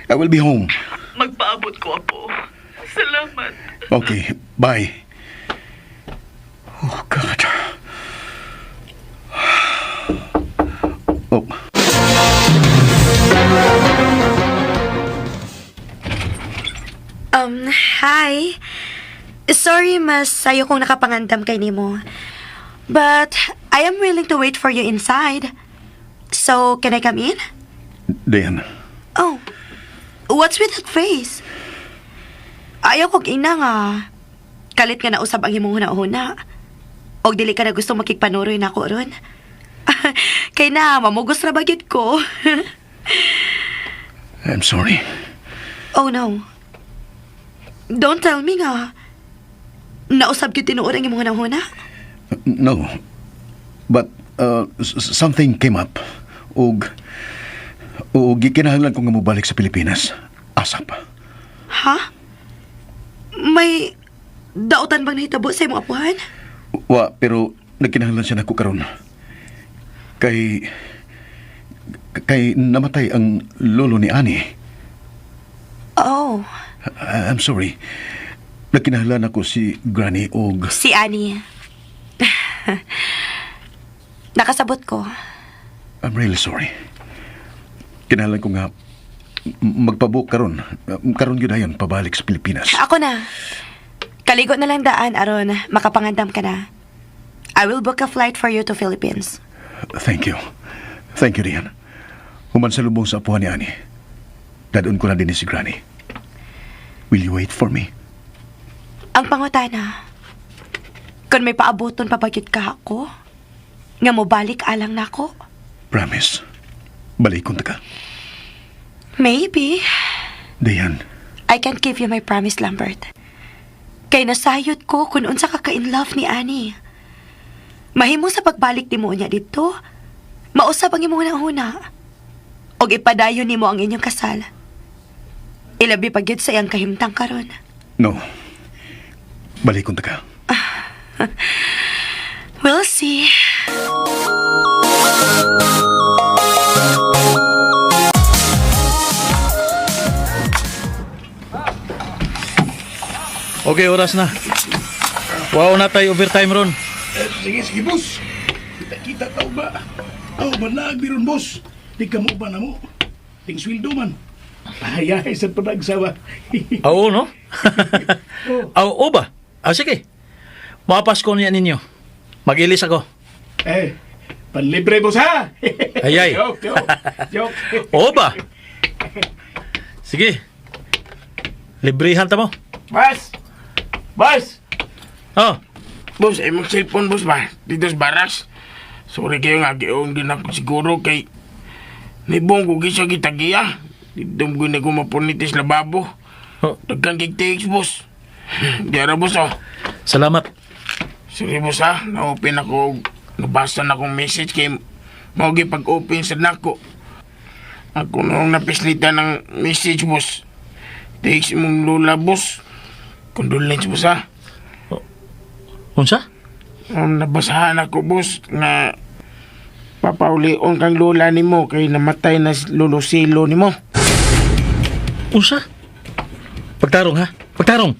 I will be home. Magpaabot ko, Apo. Salamat. Okay, bye. Oh, God. Oh. Hi. Sorry, mas sayo kong nakapangandam kay nimo. But I am willing to wait for you inside. So, can I come in? Diane, Oh, what's with that face? Ayaw kog ina nga. Kalit nga nausab ang imong huna-huna. Og dili ka na gusto makigpanuroy na ako ron. Kay na, mamugos ra ba gyud ko? I'm sorry. Oh no. Don't tell me nga. Nausab gyud tinuod ang imong huna-huna? No. But something came up. Ug gikinahanglan ko nga mobalik sa Pilipinas. Asap. Ha? May dautan bang nahitabo sa imong apuhan? Wa, pero nagkinahanglan siya nako karon. Kay namatay ang lolo ni Ani. Oh, I'm sorry. Nagkinahanglan ako si Granny og si Annie. Nakasabot ko. I'm really sorry. Kinahanglan ko nga magpabook karon. Karon gyud ayon pabalik sa Pilipinas. Ako na. Kaligo na lang daan, aron makapangandam ka na. I will book a flight for you to Philippines. Thank you. Thank you, Diane. Human sa lubong sa apuhan ni Ani. Dadun ko na din si Granny. Will you wait for me? Ang pangutana, kung may paaboton pa ba gyud ka ako, nga mobalik alang nako? Promise. Balikon ta ka. Maybe. Diane, I can't give you my promise, Lambert. Kay nasayod ko kung unsa ka ka-in love ni Annie. Mahimo sa pagbalik nimo niya dito. Mausab ang imong huna. Og ipadayon nimo ang inyong kasal. Ilabi pa gyud sa iyang kahimtang karon. No. Balikon ta ka. We'll see. Okay, oras na. Wow na tayo overtime ron. Sige, sige, boss. Kita-kita tao ba? Tao ba na, biron, boss? Di ka mo ba na mo? Ting sweldo man. Ay, sa panagsawa. Oo, no? Oo ba? Ah, sige. Mapasko niya ninyo. Mag-ilis ako. Eh, panlibre, boss, ha? Ay, ay. Joke, joke, joke. Oo ba? Sige. Librihan ta mo. Boss! Boss! Oh, Boss, ay mong cellphone, boss ba? Dito sa barracks. Sorry kayo nga, giong din ako siguro kay... Nibong ko gisa gitagiya. Dito mo gina ko mapunitis lababo. Oh. Dagkan kay takes, boss. Diara, boss, oh. Salamat. Sorry, boss, ha. Na-open ako. Nabasa na akong message kay... Mao pag-open sa nako. Ako noong napislita ng message, boss. Takes mong lula, boss. Condolence, boss, ha. Unsa? Nabasahan ako, boss, nga papaulion kang lola nimo kay namatay na si Lolo Silo nimo. Unsa? Pagtarong ha? Pagtarong.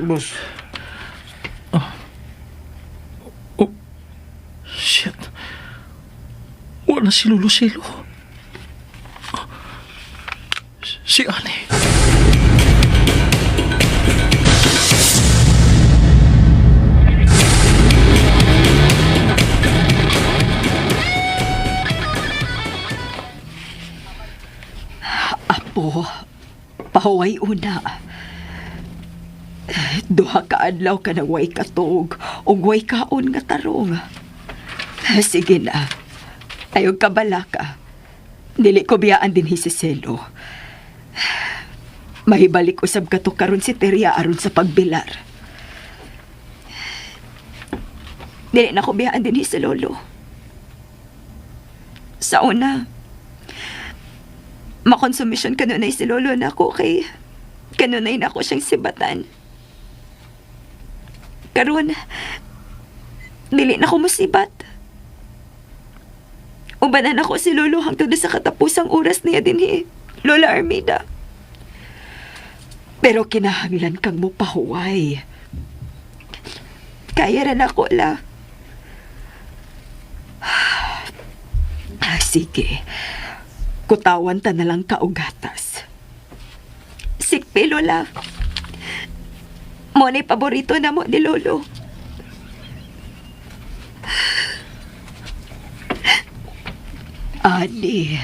Boss, Shit. Wala si Lolo Silo. Si Ani. Apo, pahuway una. Duha ka adlaw ka nang way katog ug way kaon nga tarong. Sige na. Ayaw ka balaka. Dili ko biyaan din si Selo. Mahibalik usab ka to karon si Teria aron sa pagbilar. Dili na ko biyaan din si Lolo. Sa una, makonsumisyon kanunay si Lolo na ako kay kanunay na ako siyang sibatan. Karon, dili na ko musibat. Ubanan ako si Lolo hangtod na sa katapusang oras niya dinhi, Lola Armida. Pero kinahanglan kang mopahuway. Kaya ra nako la. Ah, sige. Kutawan ta na lang ka og gatas. Sikpi, Lola. Mo ni paborito na mo ni Lolo. Ani.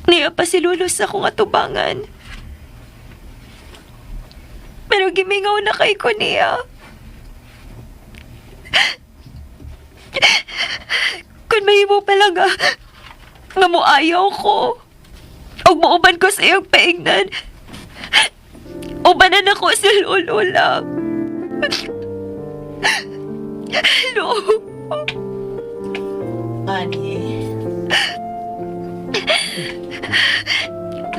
Niya pa si Lolo sa akong atubangan. Pero gimingaw na kay ko niya. Kung mahimo pa lang nga moayaw ko. Og muuban ko sa iyong paingnan. Ubanan ako si Lolo lang. Lo. Ani,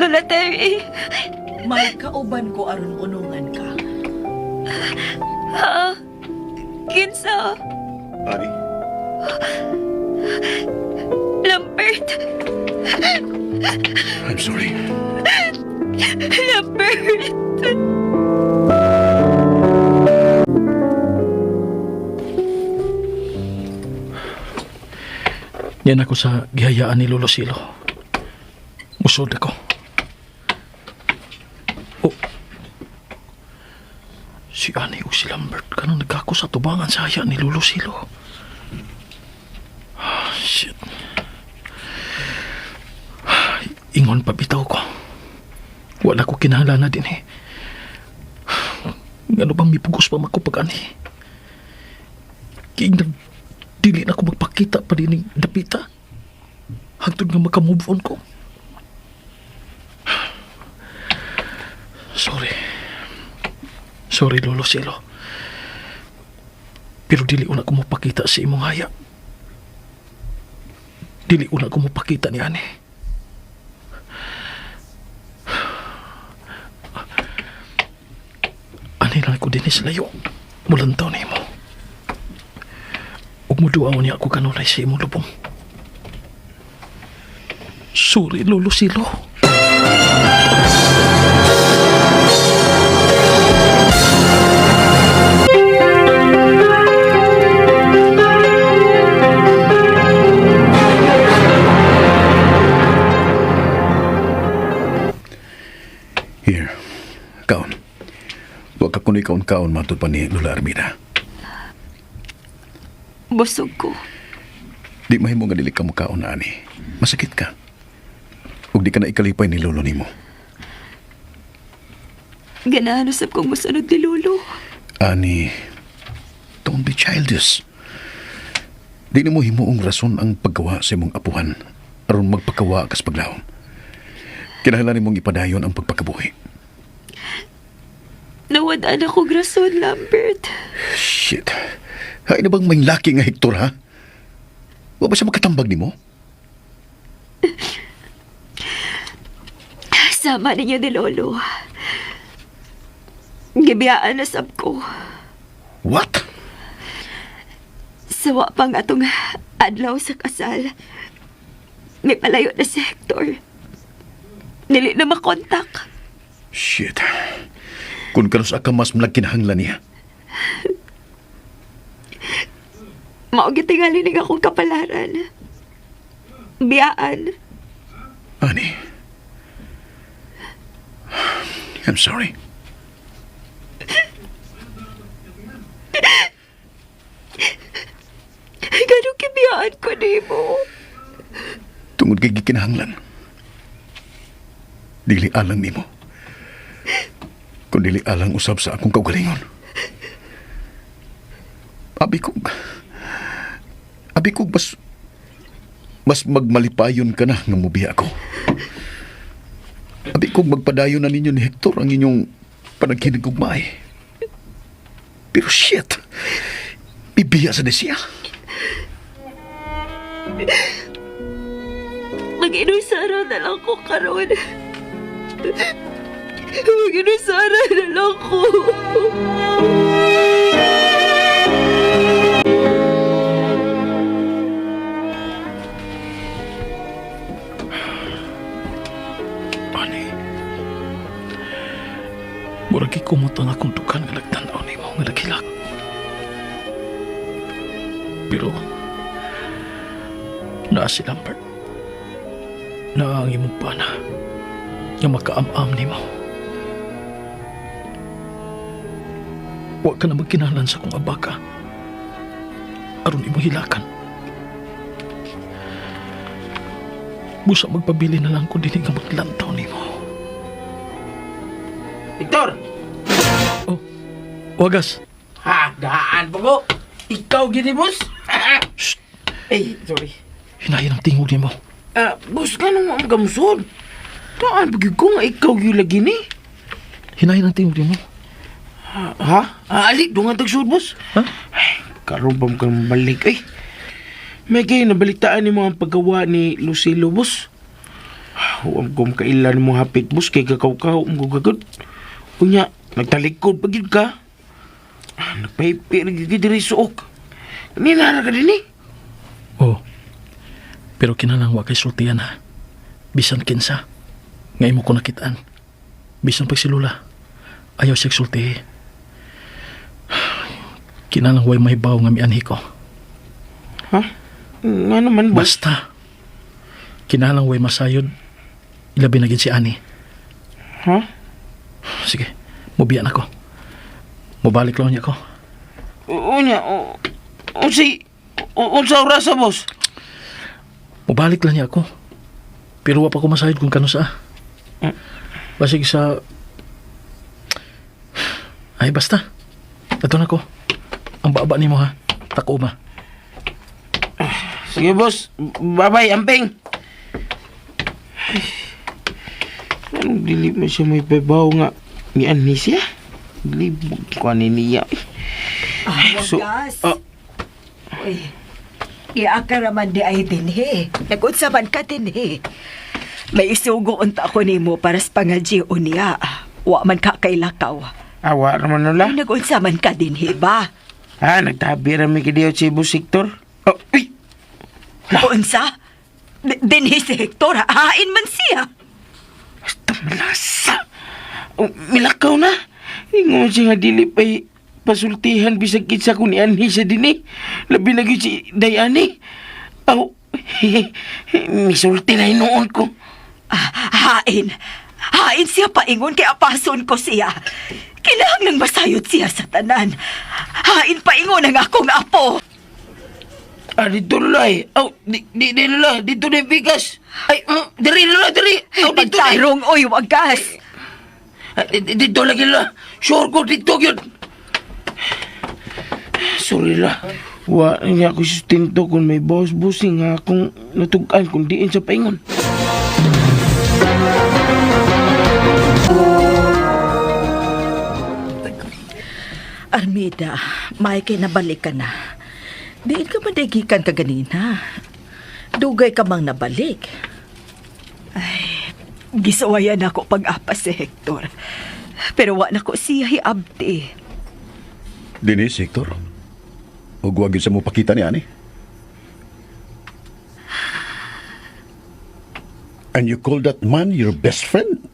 Lola Terry. May kauban ko aron unungan ka. Ha? Kinsa? Ani? Lambert. I'm sorry. Lambert. Yan ako sa gihayaan ni Lolo Silo. Musod ako. Oh. Si Ani o si Lambert kanang nagkako sa tubangan sa haya ni Lolo Silo. Ah, shit. Ingon pa bitaw ko. Wala ko kinahanglan na din eh. Ngano bang mipugos pa mako pag ani? Kiing dili na ako magpakita pa din ning dapita. Hangtod nga makamove on ko. Sorry. Sorry, Lolo Silo. Pero dili una ko mapakita sa imong haya. Dili una ko mapakita ni Ani. Ani lang ko dinhi sa layo. Mulantaw na imo. Ug muduaw niya ako kanunay sa imong lubong. Sorry, Lolo Silo. Here, kaon. Huwag ka kuno'y kaon-kaon matod pa ni Lola Armida. Busog ko. Di mahimo nga dili ka mukaon na ani. Masakit ka. Ug di ka na ikalipay ni Lolo nimo. Ganahan usab kong mosunod ni Lolo. Ani, don't be childish. Di nimo himuong rason ang paggawa sa imong apuhan aron magpakawa kas paglawom. Kinahanglan nimong ipadayon ang pagpakabuhi. Nawadaan ako rason, Lambert. Shit. Hay na bang may laki nga Hector, ha? Wa ba siya makatambag nimo? Sama ninyo ni Lolo. Gibiyaan na sab ko. What? Sawa pang atong adlaw sa kasal. May palayo na si Hector. Dili na makontak. Shit. Kung kanus ka mas nagkinahanglan niya. Mao gitingali ning akong kapalaran. Biyaan. Ani. I'm sorry. Ganong gibiyaan ko nimo. Tungod kay gikinahanglan. Dili alang nimo. Kun dili alang usab sa akong kaugalingon. Abi ko mas magmalipayon ka na nga mubiya ako. Abi ko magpadayon na ninyo ni Hector ang inyong panagkinagugmay. Pero shit, bibiya sa siya. Mag-inusara na lang ko karon. Mag-inusara na lang ko. Kumot ang akong dukan nga nagtanaw nimo nga naghilak. Pero naa si Lambert. Naa ang imong pana nga makaam-am nimo. Wa ka na magkinahanglan sa akong abaka aron imong hilakan. Busa magpabili na lang ko dinhi nga maglantaw nimo. Victor! Oh, wagas. Ha, daan po ko. Ikaw gini, boss. Shh. Ay, sorry. Hinahin ang tingog nimo. Ah, boss, ganun mo ang gamsod. Daan pa gyud ko nga ikaw gyud lagi ni. Hinahin ang tingog nimo. Ha? Ah, ali, dungan tagsud, boss. Ha? Ay, karon pa mo kang balik, eh. May kayo nabalitaan ni mo ang paggawa ni Lucilo, boss. Huwag kong kailan mo hapit, boss, kay kakaw-kaw mo gagod. Unya, nagtalikod pa gyud ka. Ah, nagpahipi rin gyud diri suok. Ninara ka din eh. Oh. Pero kinahanglan wa kay sultian ha. Bisan kinsa. Nga imo ko nakitaan. Bisan pag si Lula. Ayaw siya sultihi. Kinahanglan way mahibaw nga mianhi ko. Ha? Nga naman, boss. Basta. Kinahanglan way masayod. Ilabi na gid si Ani. Ha? Sige, mubiya na ko. Mubalik lang niya ko. Unya, unsay unsa orasa, boss? Mubalik lang niya ako. Pero wa pa ko masayod kung kano sa. Basig sa... Ay, basta. Ito na ko. Ang baaba nimo ha. Tako ba? Sige, boss. Bye-bye, amping. Ay, anong dili mo siya may pabaw nga mianhi siya? Libog ko ani niya. Ah, So, wagas. ah, Uy, iaka raman di ay dinhi. Nag-unsa man ka dinhi. May isugo unta ako nimo para sa pangadyo niya. Wa man ka kay lakaw. Awa naman nula. Ay, nag-unsa man ka dinhi ba? Ha, nagtabi ra mi kay si Boss Hector. Oh, uy! Unsa? Dinhi si Hector, hain man siya. Basta malasa. Oh, milakaw na. Ingon siya nga dili pa'y pasultihan bisag kinsa ko ni Anhi siya dinhi. Labi na gyud si Dayani. Aw, misulti na hinuon ko. Ah, hain. Hain siya paingon kay apason ko siya. Kinahanglang masayod siya sa tanan. Hain paingon ang akong apo. Ah, dito lulay. Aw, di, di, di lula. Dito na yung bigas. Ay, diri lula, diri. Aw, dito na. Pagtarong, oy, wagas. Ah, dito lagi lula. Sure ko, dito yun. Sorry la. Wa niya ako sustento kung may boss-bossing nga akong natugan kung diin sa paingon. Armida, may kay nabalik ka na. Diin ka man dagikan ka ganina. Dugay ka mang nabalik. Gisuwayan ako pag-apas si Hector. Pero wa na ko siya hiabti. Dinis, Hector. Ug wag gyud sa mo pakita ni ani. And you call that man your best friend?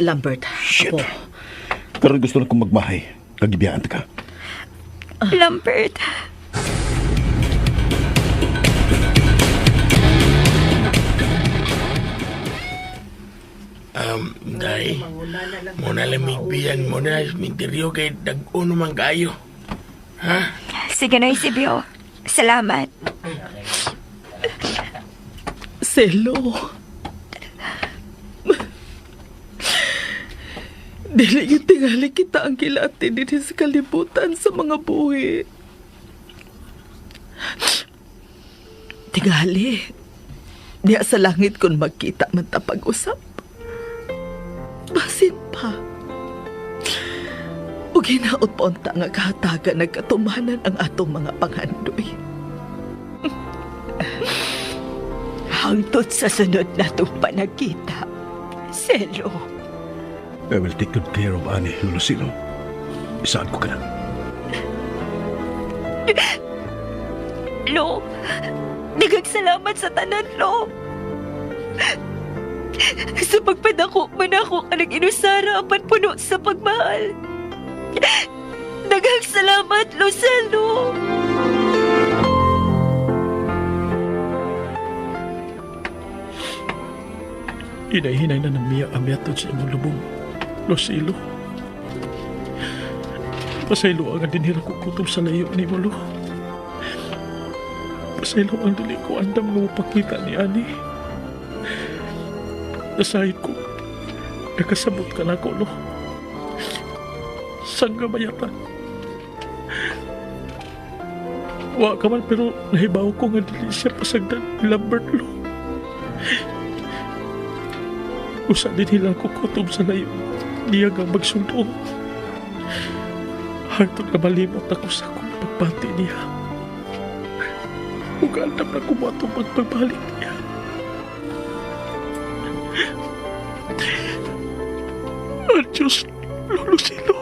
Lambert, Shit. apo. Karon gusto na kong magmahay. Kagibiyaan ta ka. Lambert. Day, muna lamig biyan mo na misteryo kay dag-uno man kayo. Ha? Sige na, Eusebio. Salamat. Selo. Dili gyud tingali kita ang gilati dinhi sa kalibutan sa mga buhi. Tingali. Diya sa langit kung magkita man ta pag-usap. Basin pa. Ug hinaot pa unta nga kahatagan nagkatumanan ang atong mga panghandoy. Hangtod sa sunod na itong panagkita. Selo. I will take good care of Annie, Lucilo. Isaan ko ka na. Lo, daghang salamat sa tanan, Lo. Sa pagpadako man ako ka nag-inusara apan puno sa pagmahal. Daghang salamat, Lucelo. Hinay-hinay na namiya ang miyatod sa imong lubong, Lucilo. Pasaylo ang dinhira ko kutob sa layo ni mo, Lo. Pasaylo ang dili ko andam nga mapakita ni Ani. Nasahid ko, nakasabot ka na ko, Lo. Sangga bayata. Wa ka man pero nahibaw ko nga dili siya pasagdan ni Lambert, Lo. Usa din nila ko kutob sa layo. Niya nga magsundo. Hangtod nga malimot ako sa akong pagbati niya. Ug andam na ko mo atong pagpagbalik niya. Adios, Lolo Silo.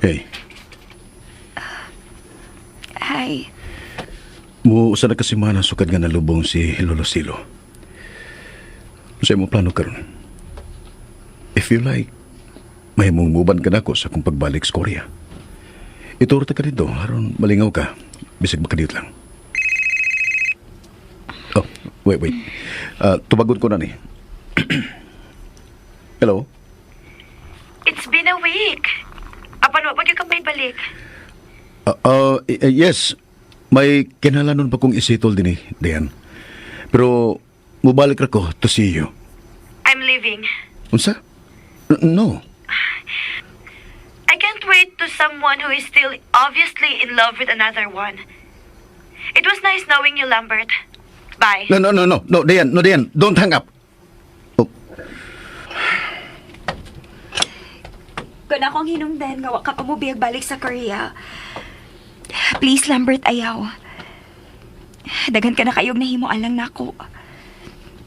Hey, Hi. mo usa na kasimana sukad nga nalubong si Lolo Silo. Sa imong plano karon? If you like, mahimong muban ka nako sa akong pagbalik sa Korea. Ituro ta ka dito, aron malingaw ka. Bisag makadiyot lang. Oh, wait, wait. Tubagon ko na ni. Hello? It's been a week. Apan wa pa gyud ka may balik. Yes, may kinahanglanon pa kong isettle din eh, Diane. Pero mubalik ra ko to see you. I'm leaving. Unsa? No. I can't wait to someone who is still obviously in love with another one. It was nice knowing you, Lambert. Bye. No, no, no, no. No, Diane, no, Diane. Don't hang up. Oh, Kung akong hinungdan nga wa ka pa mo biyag balik sa Korea. Please, Lambert, ayaw. Daghan ka na kayog nahimo alang nako.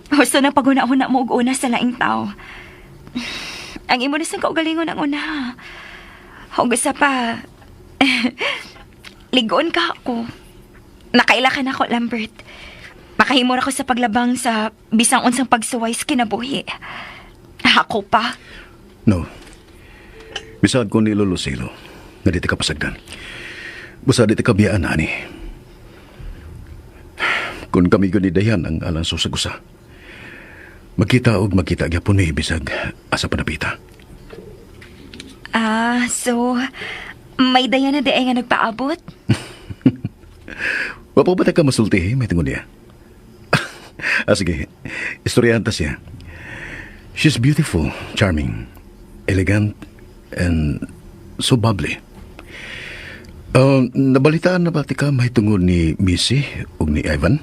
Husto na paghuna-huna mo og una sa laing tao. Ang imo na sang kaugalingon ang una. Ug usa pa, ligon ka ako. Nakaila ka na ako, Lambert. Makahimo ra ko sa paglabang sa bisang unsang pagsuway sa kinabuhi. Ako pa. No. Bisag ko ni Lolo Silo, nga di ka pasagdan. Busa di ka biyaan, ani. Kung kami gud ni Dayan ang alang susagusa. Magkita og magkita gyapon ni bisag asa panapita. Ah, so may daya na di ay nga nagpaabot? Wa pa ba ta ka masulti, eh, may tingon niya? Sige. Istoryahan ta siya. She's beautiful, charming, elegant, and so bubbly. Nabalitaan na ba ti ka may tungod ni Missy ug ni Ivan?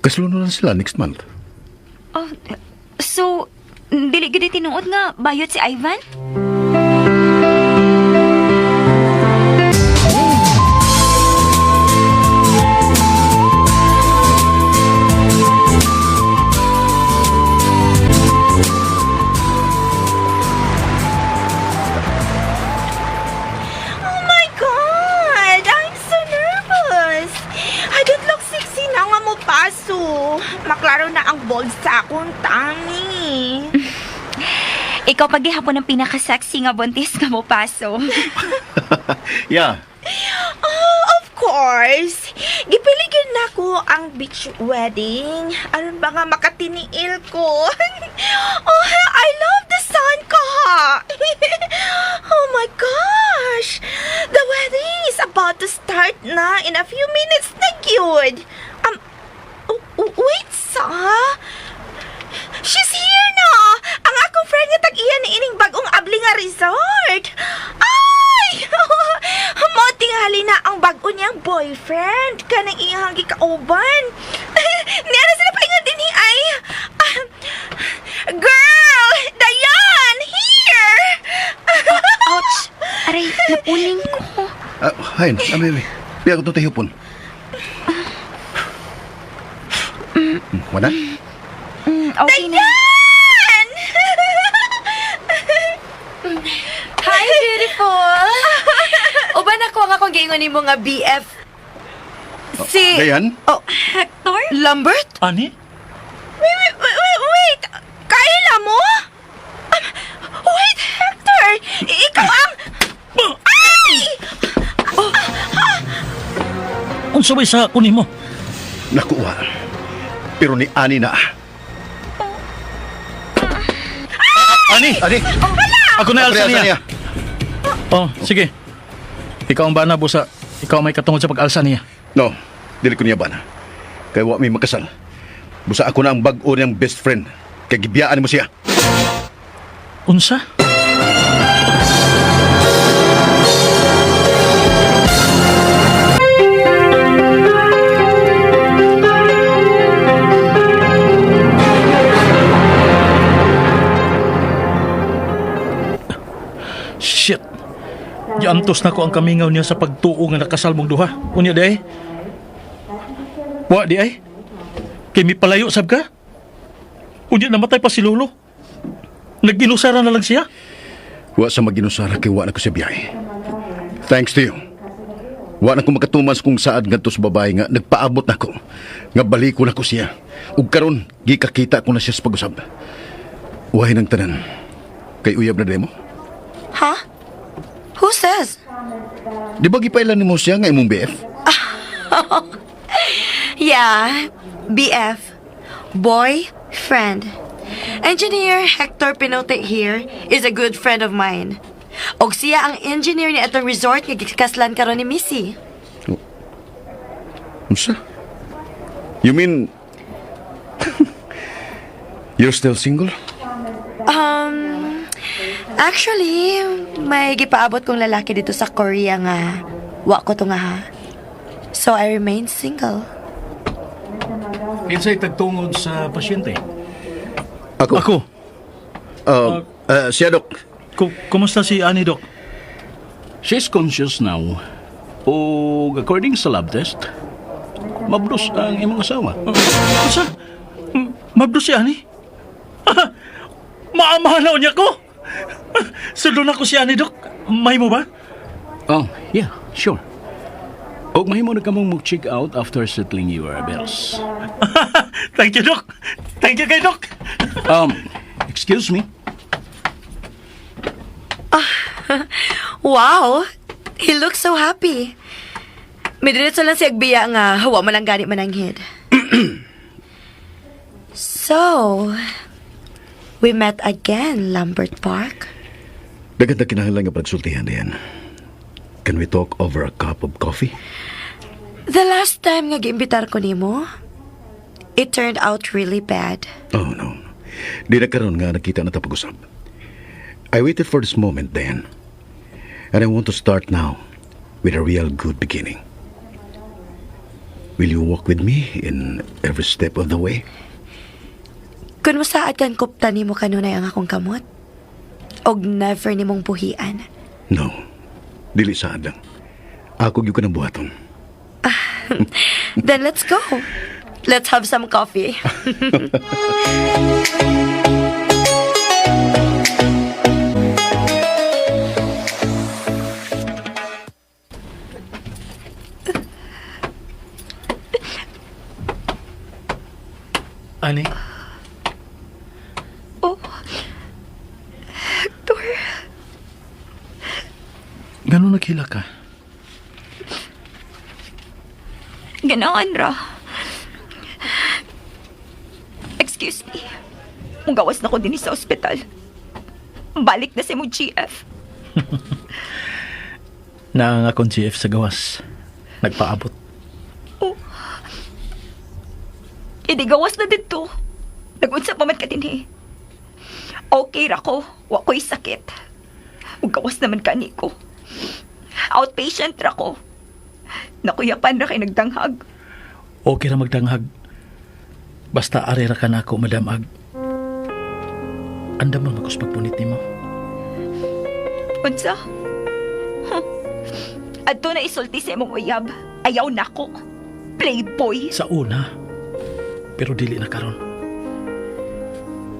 Kasluno na sila next month. Oh, so dili gid tinuod nga bayot si Ivan? Oh my God! I'm so nervous! I don't look sexy na nga mo paso. Maklaro na ang bold sa akong tummy. Ikaw pagihapon ang pinaka-sexy nga buntis nga mo paso. Yeah. Oh, of course. Gipiligin na ko ang beach wedding. Aron ba nga makatiniil ko? Oh, I love the sun ko. Oh my gosh. The wedding is about to start na in a few minutes na gyud. Wait sa. She's here na! Ang akong friend nga tag-iya ni ining bagong abli nga resort. Ay! Mao tingali na ang bag-o niyang boyfriend kanang iyang gikauban. Niara sila paingon dinhi ay. Ah, girl! Dayan! Here! Ouch! Aray, napuling ko. Hi, baby. Biya ko to tahipon. Wala? Okay na. Dayan! Hi, beautiful! Uban ako ang akong giingon nimo nga BF. Si... Dayan? Oh, Hector? Lambert? Ani? Wait, wait, wait, wait, wait! Kaila mo? Wait, Hector! Ikaw ang... Ay! Unsa bay sa kunin mo? Nakuha. Pero ni Ani na. Ani! Ani! Ako na alsa Ako na niya. Oh, sige. Ikaw ang bana, busa. Ikaw ang may katungod sa pag-alsa niya. No, dili ko niya bana. Kay wa mi makasal. Busa ako na ang bag-o niyang best friend. Kay gibiyaan mo siya. Unsa? Shit. Giantos na ko ang kamingaw niya sa pagtuo nga nakasal mong duha. Unya di ay. Wa di ay. Kay mipalayo sab ka? Unya namatay pa si Lolo. Nagginusara na lang siya. Wa sa maginusara kay wa na ko sa biyahe. Thanks to you. Wa na ko makatumas kung saad ngadto sa babae nga nagpaabot nako. Nga baliko na ko siya. Ug karon gikakita ko na siya sa pag-usab. Uwahin ang tanan. Kay uyab na demo. Ha? Who says? Di ba gipailan nimo siya nga imong BF? Yeah, BF. Boy friend. Engineer Hector Pinote here is a good friend of mine. Og siya ang engineer ni atong resort nga gikaslan karon ni Missy. Unsa? You mean you're still single? Actually, may gipaabot kong lalaki dito sa Korea nga wa ko to nga ha. So I remain single. Kinsay tagtungod sa pasyente? Ako. Ako. Siya, Dok. Kumusta si Ani, Dok? She's conscious now. O according sa lab test, mabdos ang imong asawa. Unsa? Mabdos si Ani? Maamahan na niya ko! Sundon ako si Ani, Dok. May mo ba? Oh, yeah, sure. Og mahimo na kamong mag-check out after settling your bills. Thank you, Dok. Thank you kay Dok. Excuse me. Wow! He looks so happy. Midiretso lang siya agbiya nga hawa man lang gani mananghid. So, we met again, Lambert Park. Daghan ta kinahanglan nga pagsultihan diyan. Can we talk over a cup of coffee? The last time nga giimbitar ko nimo, it turned out really bad. Oh, no. Di na karon nga nakita na ta pag-usab. I waited for this moment then. And I want to start now with a real good beginning. Will you walk with me in every step of the way? Kun masaad kan kupta nimo kanunay ang akong kamot, og never nimong buhian. No. Dili saad lang. Ako gyud ka ng buhaton. Then let's go. Let's have some coffee. Ani? Oh. Hector. Ganun naghila ka? Ganahan ra. Excuse me. Mugawas na ko din sa ospital. Balik na si mo GF. Naang akong GF sa gawas. Nagpaabot. Oh. Hindi gawas na dito. Nagunsa pa man ka din eh. Okay ra ko. Wa ko'y sakit. Mugawas naman ka ni ko. Outpatient ra ko. Nakuyapan ra kay nagdanghag. Okay ra magdanghag. Basta ari ra ka na ako, Madam Ag. Andam man ako sa pagpunit nimo. Unsa? Huh. Adto na isulti sa imong uyab. Ayaw nako. Playboy. Sa una, pero dili na karon.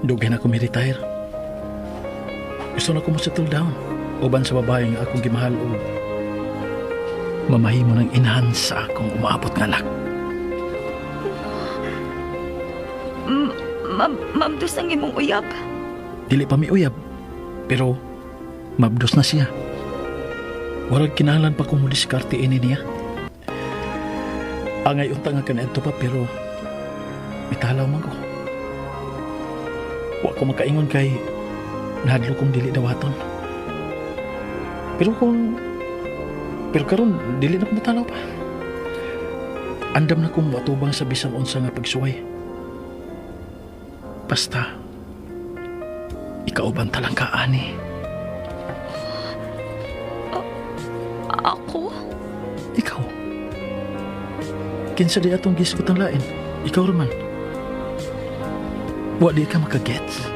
Dugay na ko mi-retire. Gusto na ko mo settle down. Uban sa babae nga akong gimahal og Mamahimo ng inahan sa akong umaabot nga anak. Mabdos ang imong uyab. Dili pa mi uyab, pero mabdos na siya. Warag kinahanglan pa kong diskarte ini niya. Angay unta nga kaniadto pa, pero mitalaw man ko. Wa ko makaingon kay nahadlo kong dili dawaton. Pero karon dili na ko matalaw pa. Andam na kong moatubang sa bisan unsa nga pagsuway. Basta ikauban ta lang ka, ani. Ako? Ikaw. Kinsa di atong gisgutan lain? Ikaw raman. Wa di ka makagets.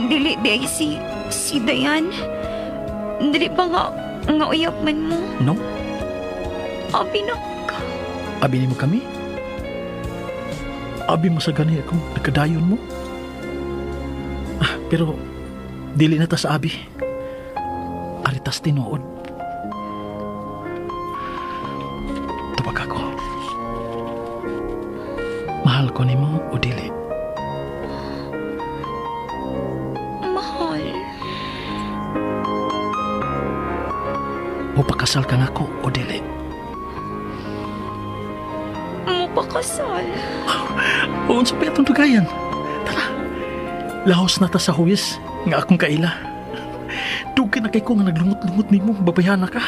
Dili di ay si Dayan. Dili ba nga uyab man mo? No? Abi na ka. Abi nimo kami? Abi mo sa gani akong nagkadayon mo? Ah, pero dili na ta sa abi. Aritas tinuod. Tubag ako. Mahal ko nimo o dili? Mahal. O pakasal ka nako o dili? Mupakasal. O unsa pa atong dugayan? Tara. Lahos na ta sa huwis nga akong kaila. Dugay na kay ko nga naglungot-lungot nimo, babayhana ka.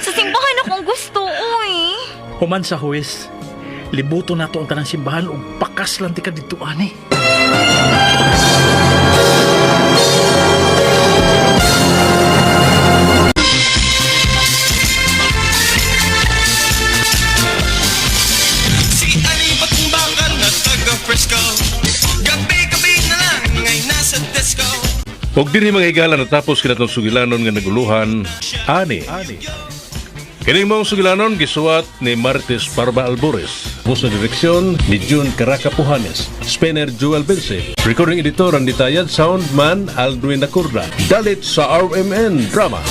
Sa simbahan akong gusto, uy. Human sa huwis, libuto nato ang tanang simbahan ug pakas lang ti ka didto ani. Si Ani Patumbakal nga taga Fresco. Gabi-gabi na lang ay nasa disco. Og dinhi, mga higala, natapos kinatong sugilanon nga naguluhan, Ani. Kining mong sugilanon gisuwat ni Martes Parba Albores. Bus na direksyon ni June Caraca Puhanes. Spanner Joel Bense. Recording editor Randy Tayad. Soundman Aldwin Nakurda. Dalit sa RMN Drama.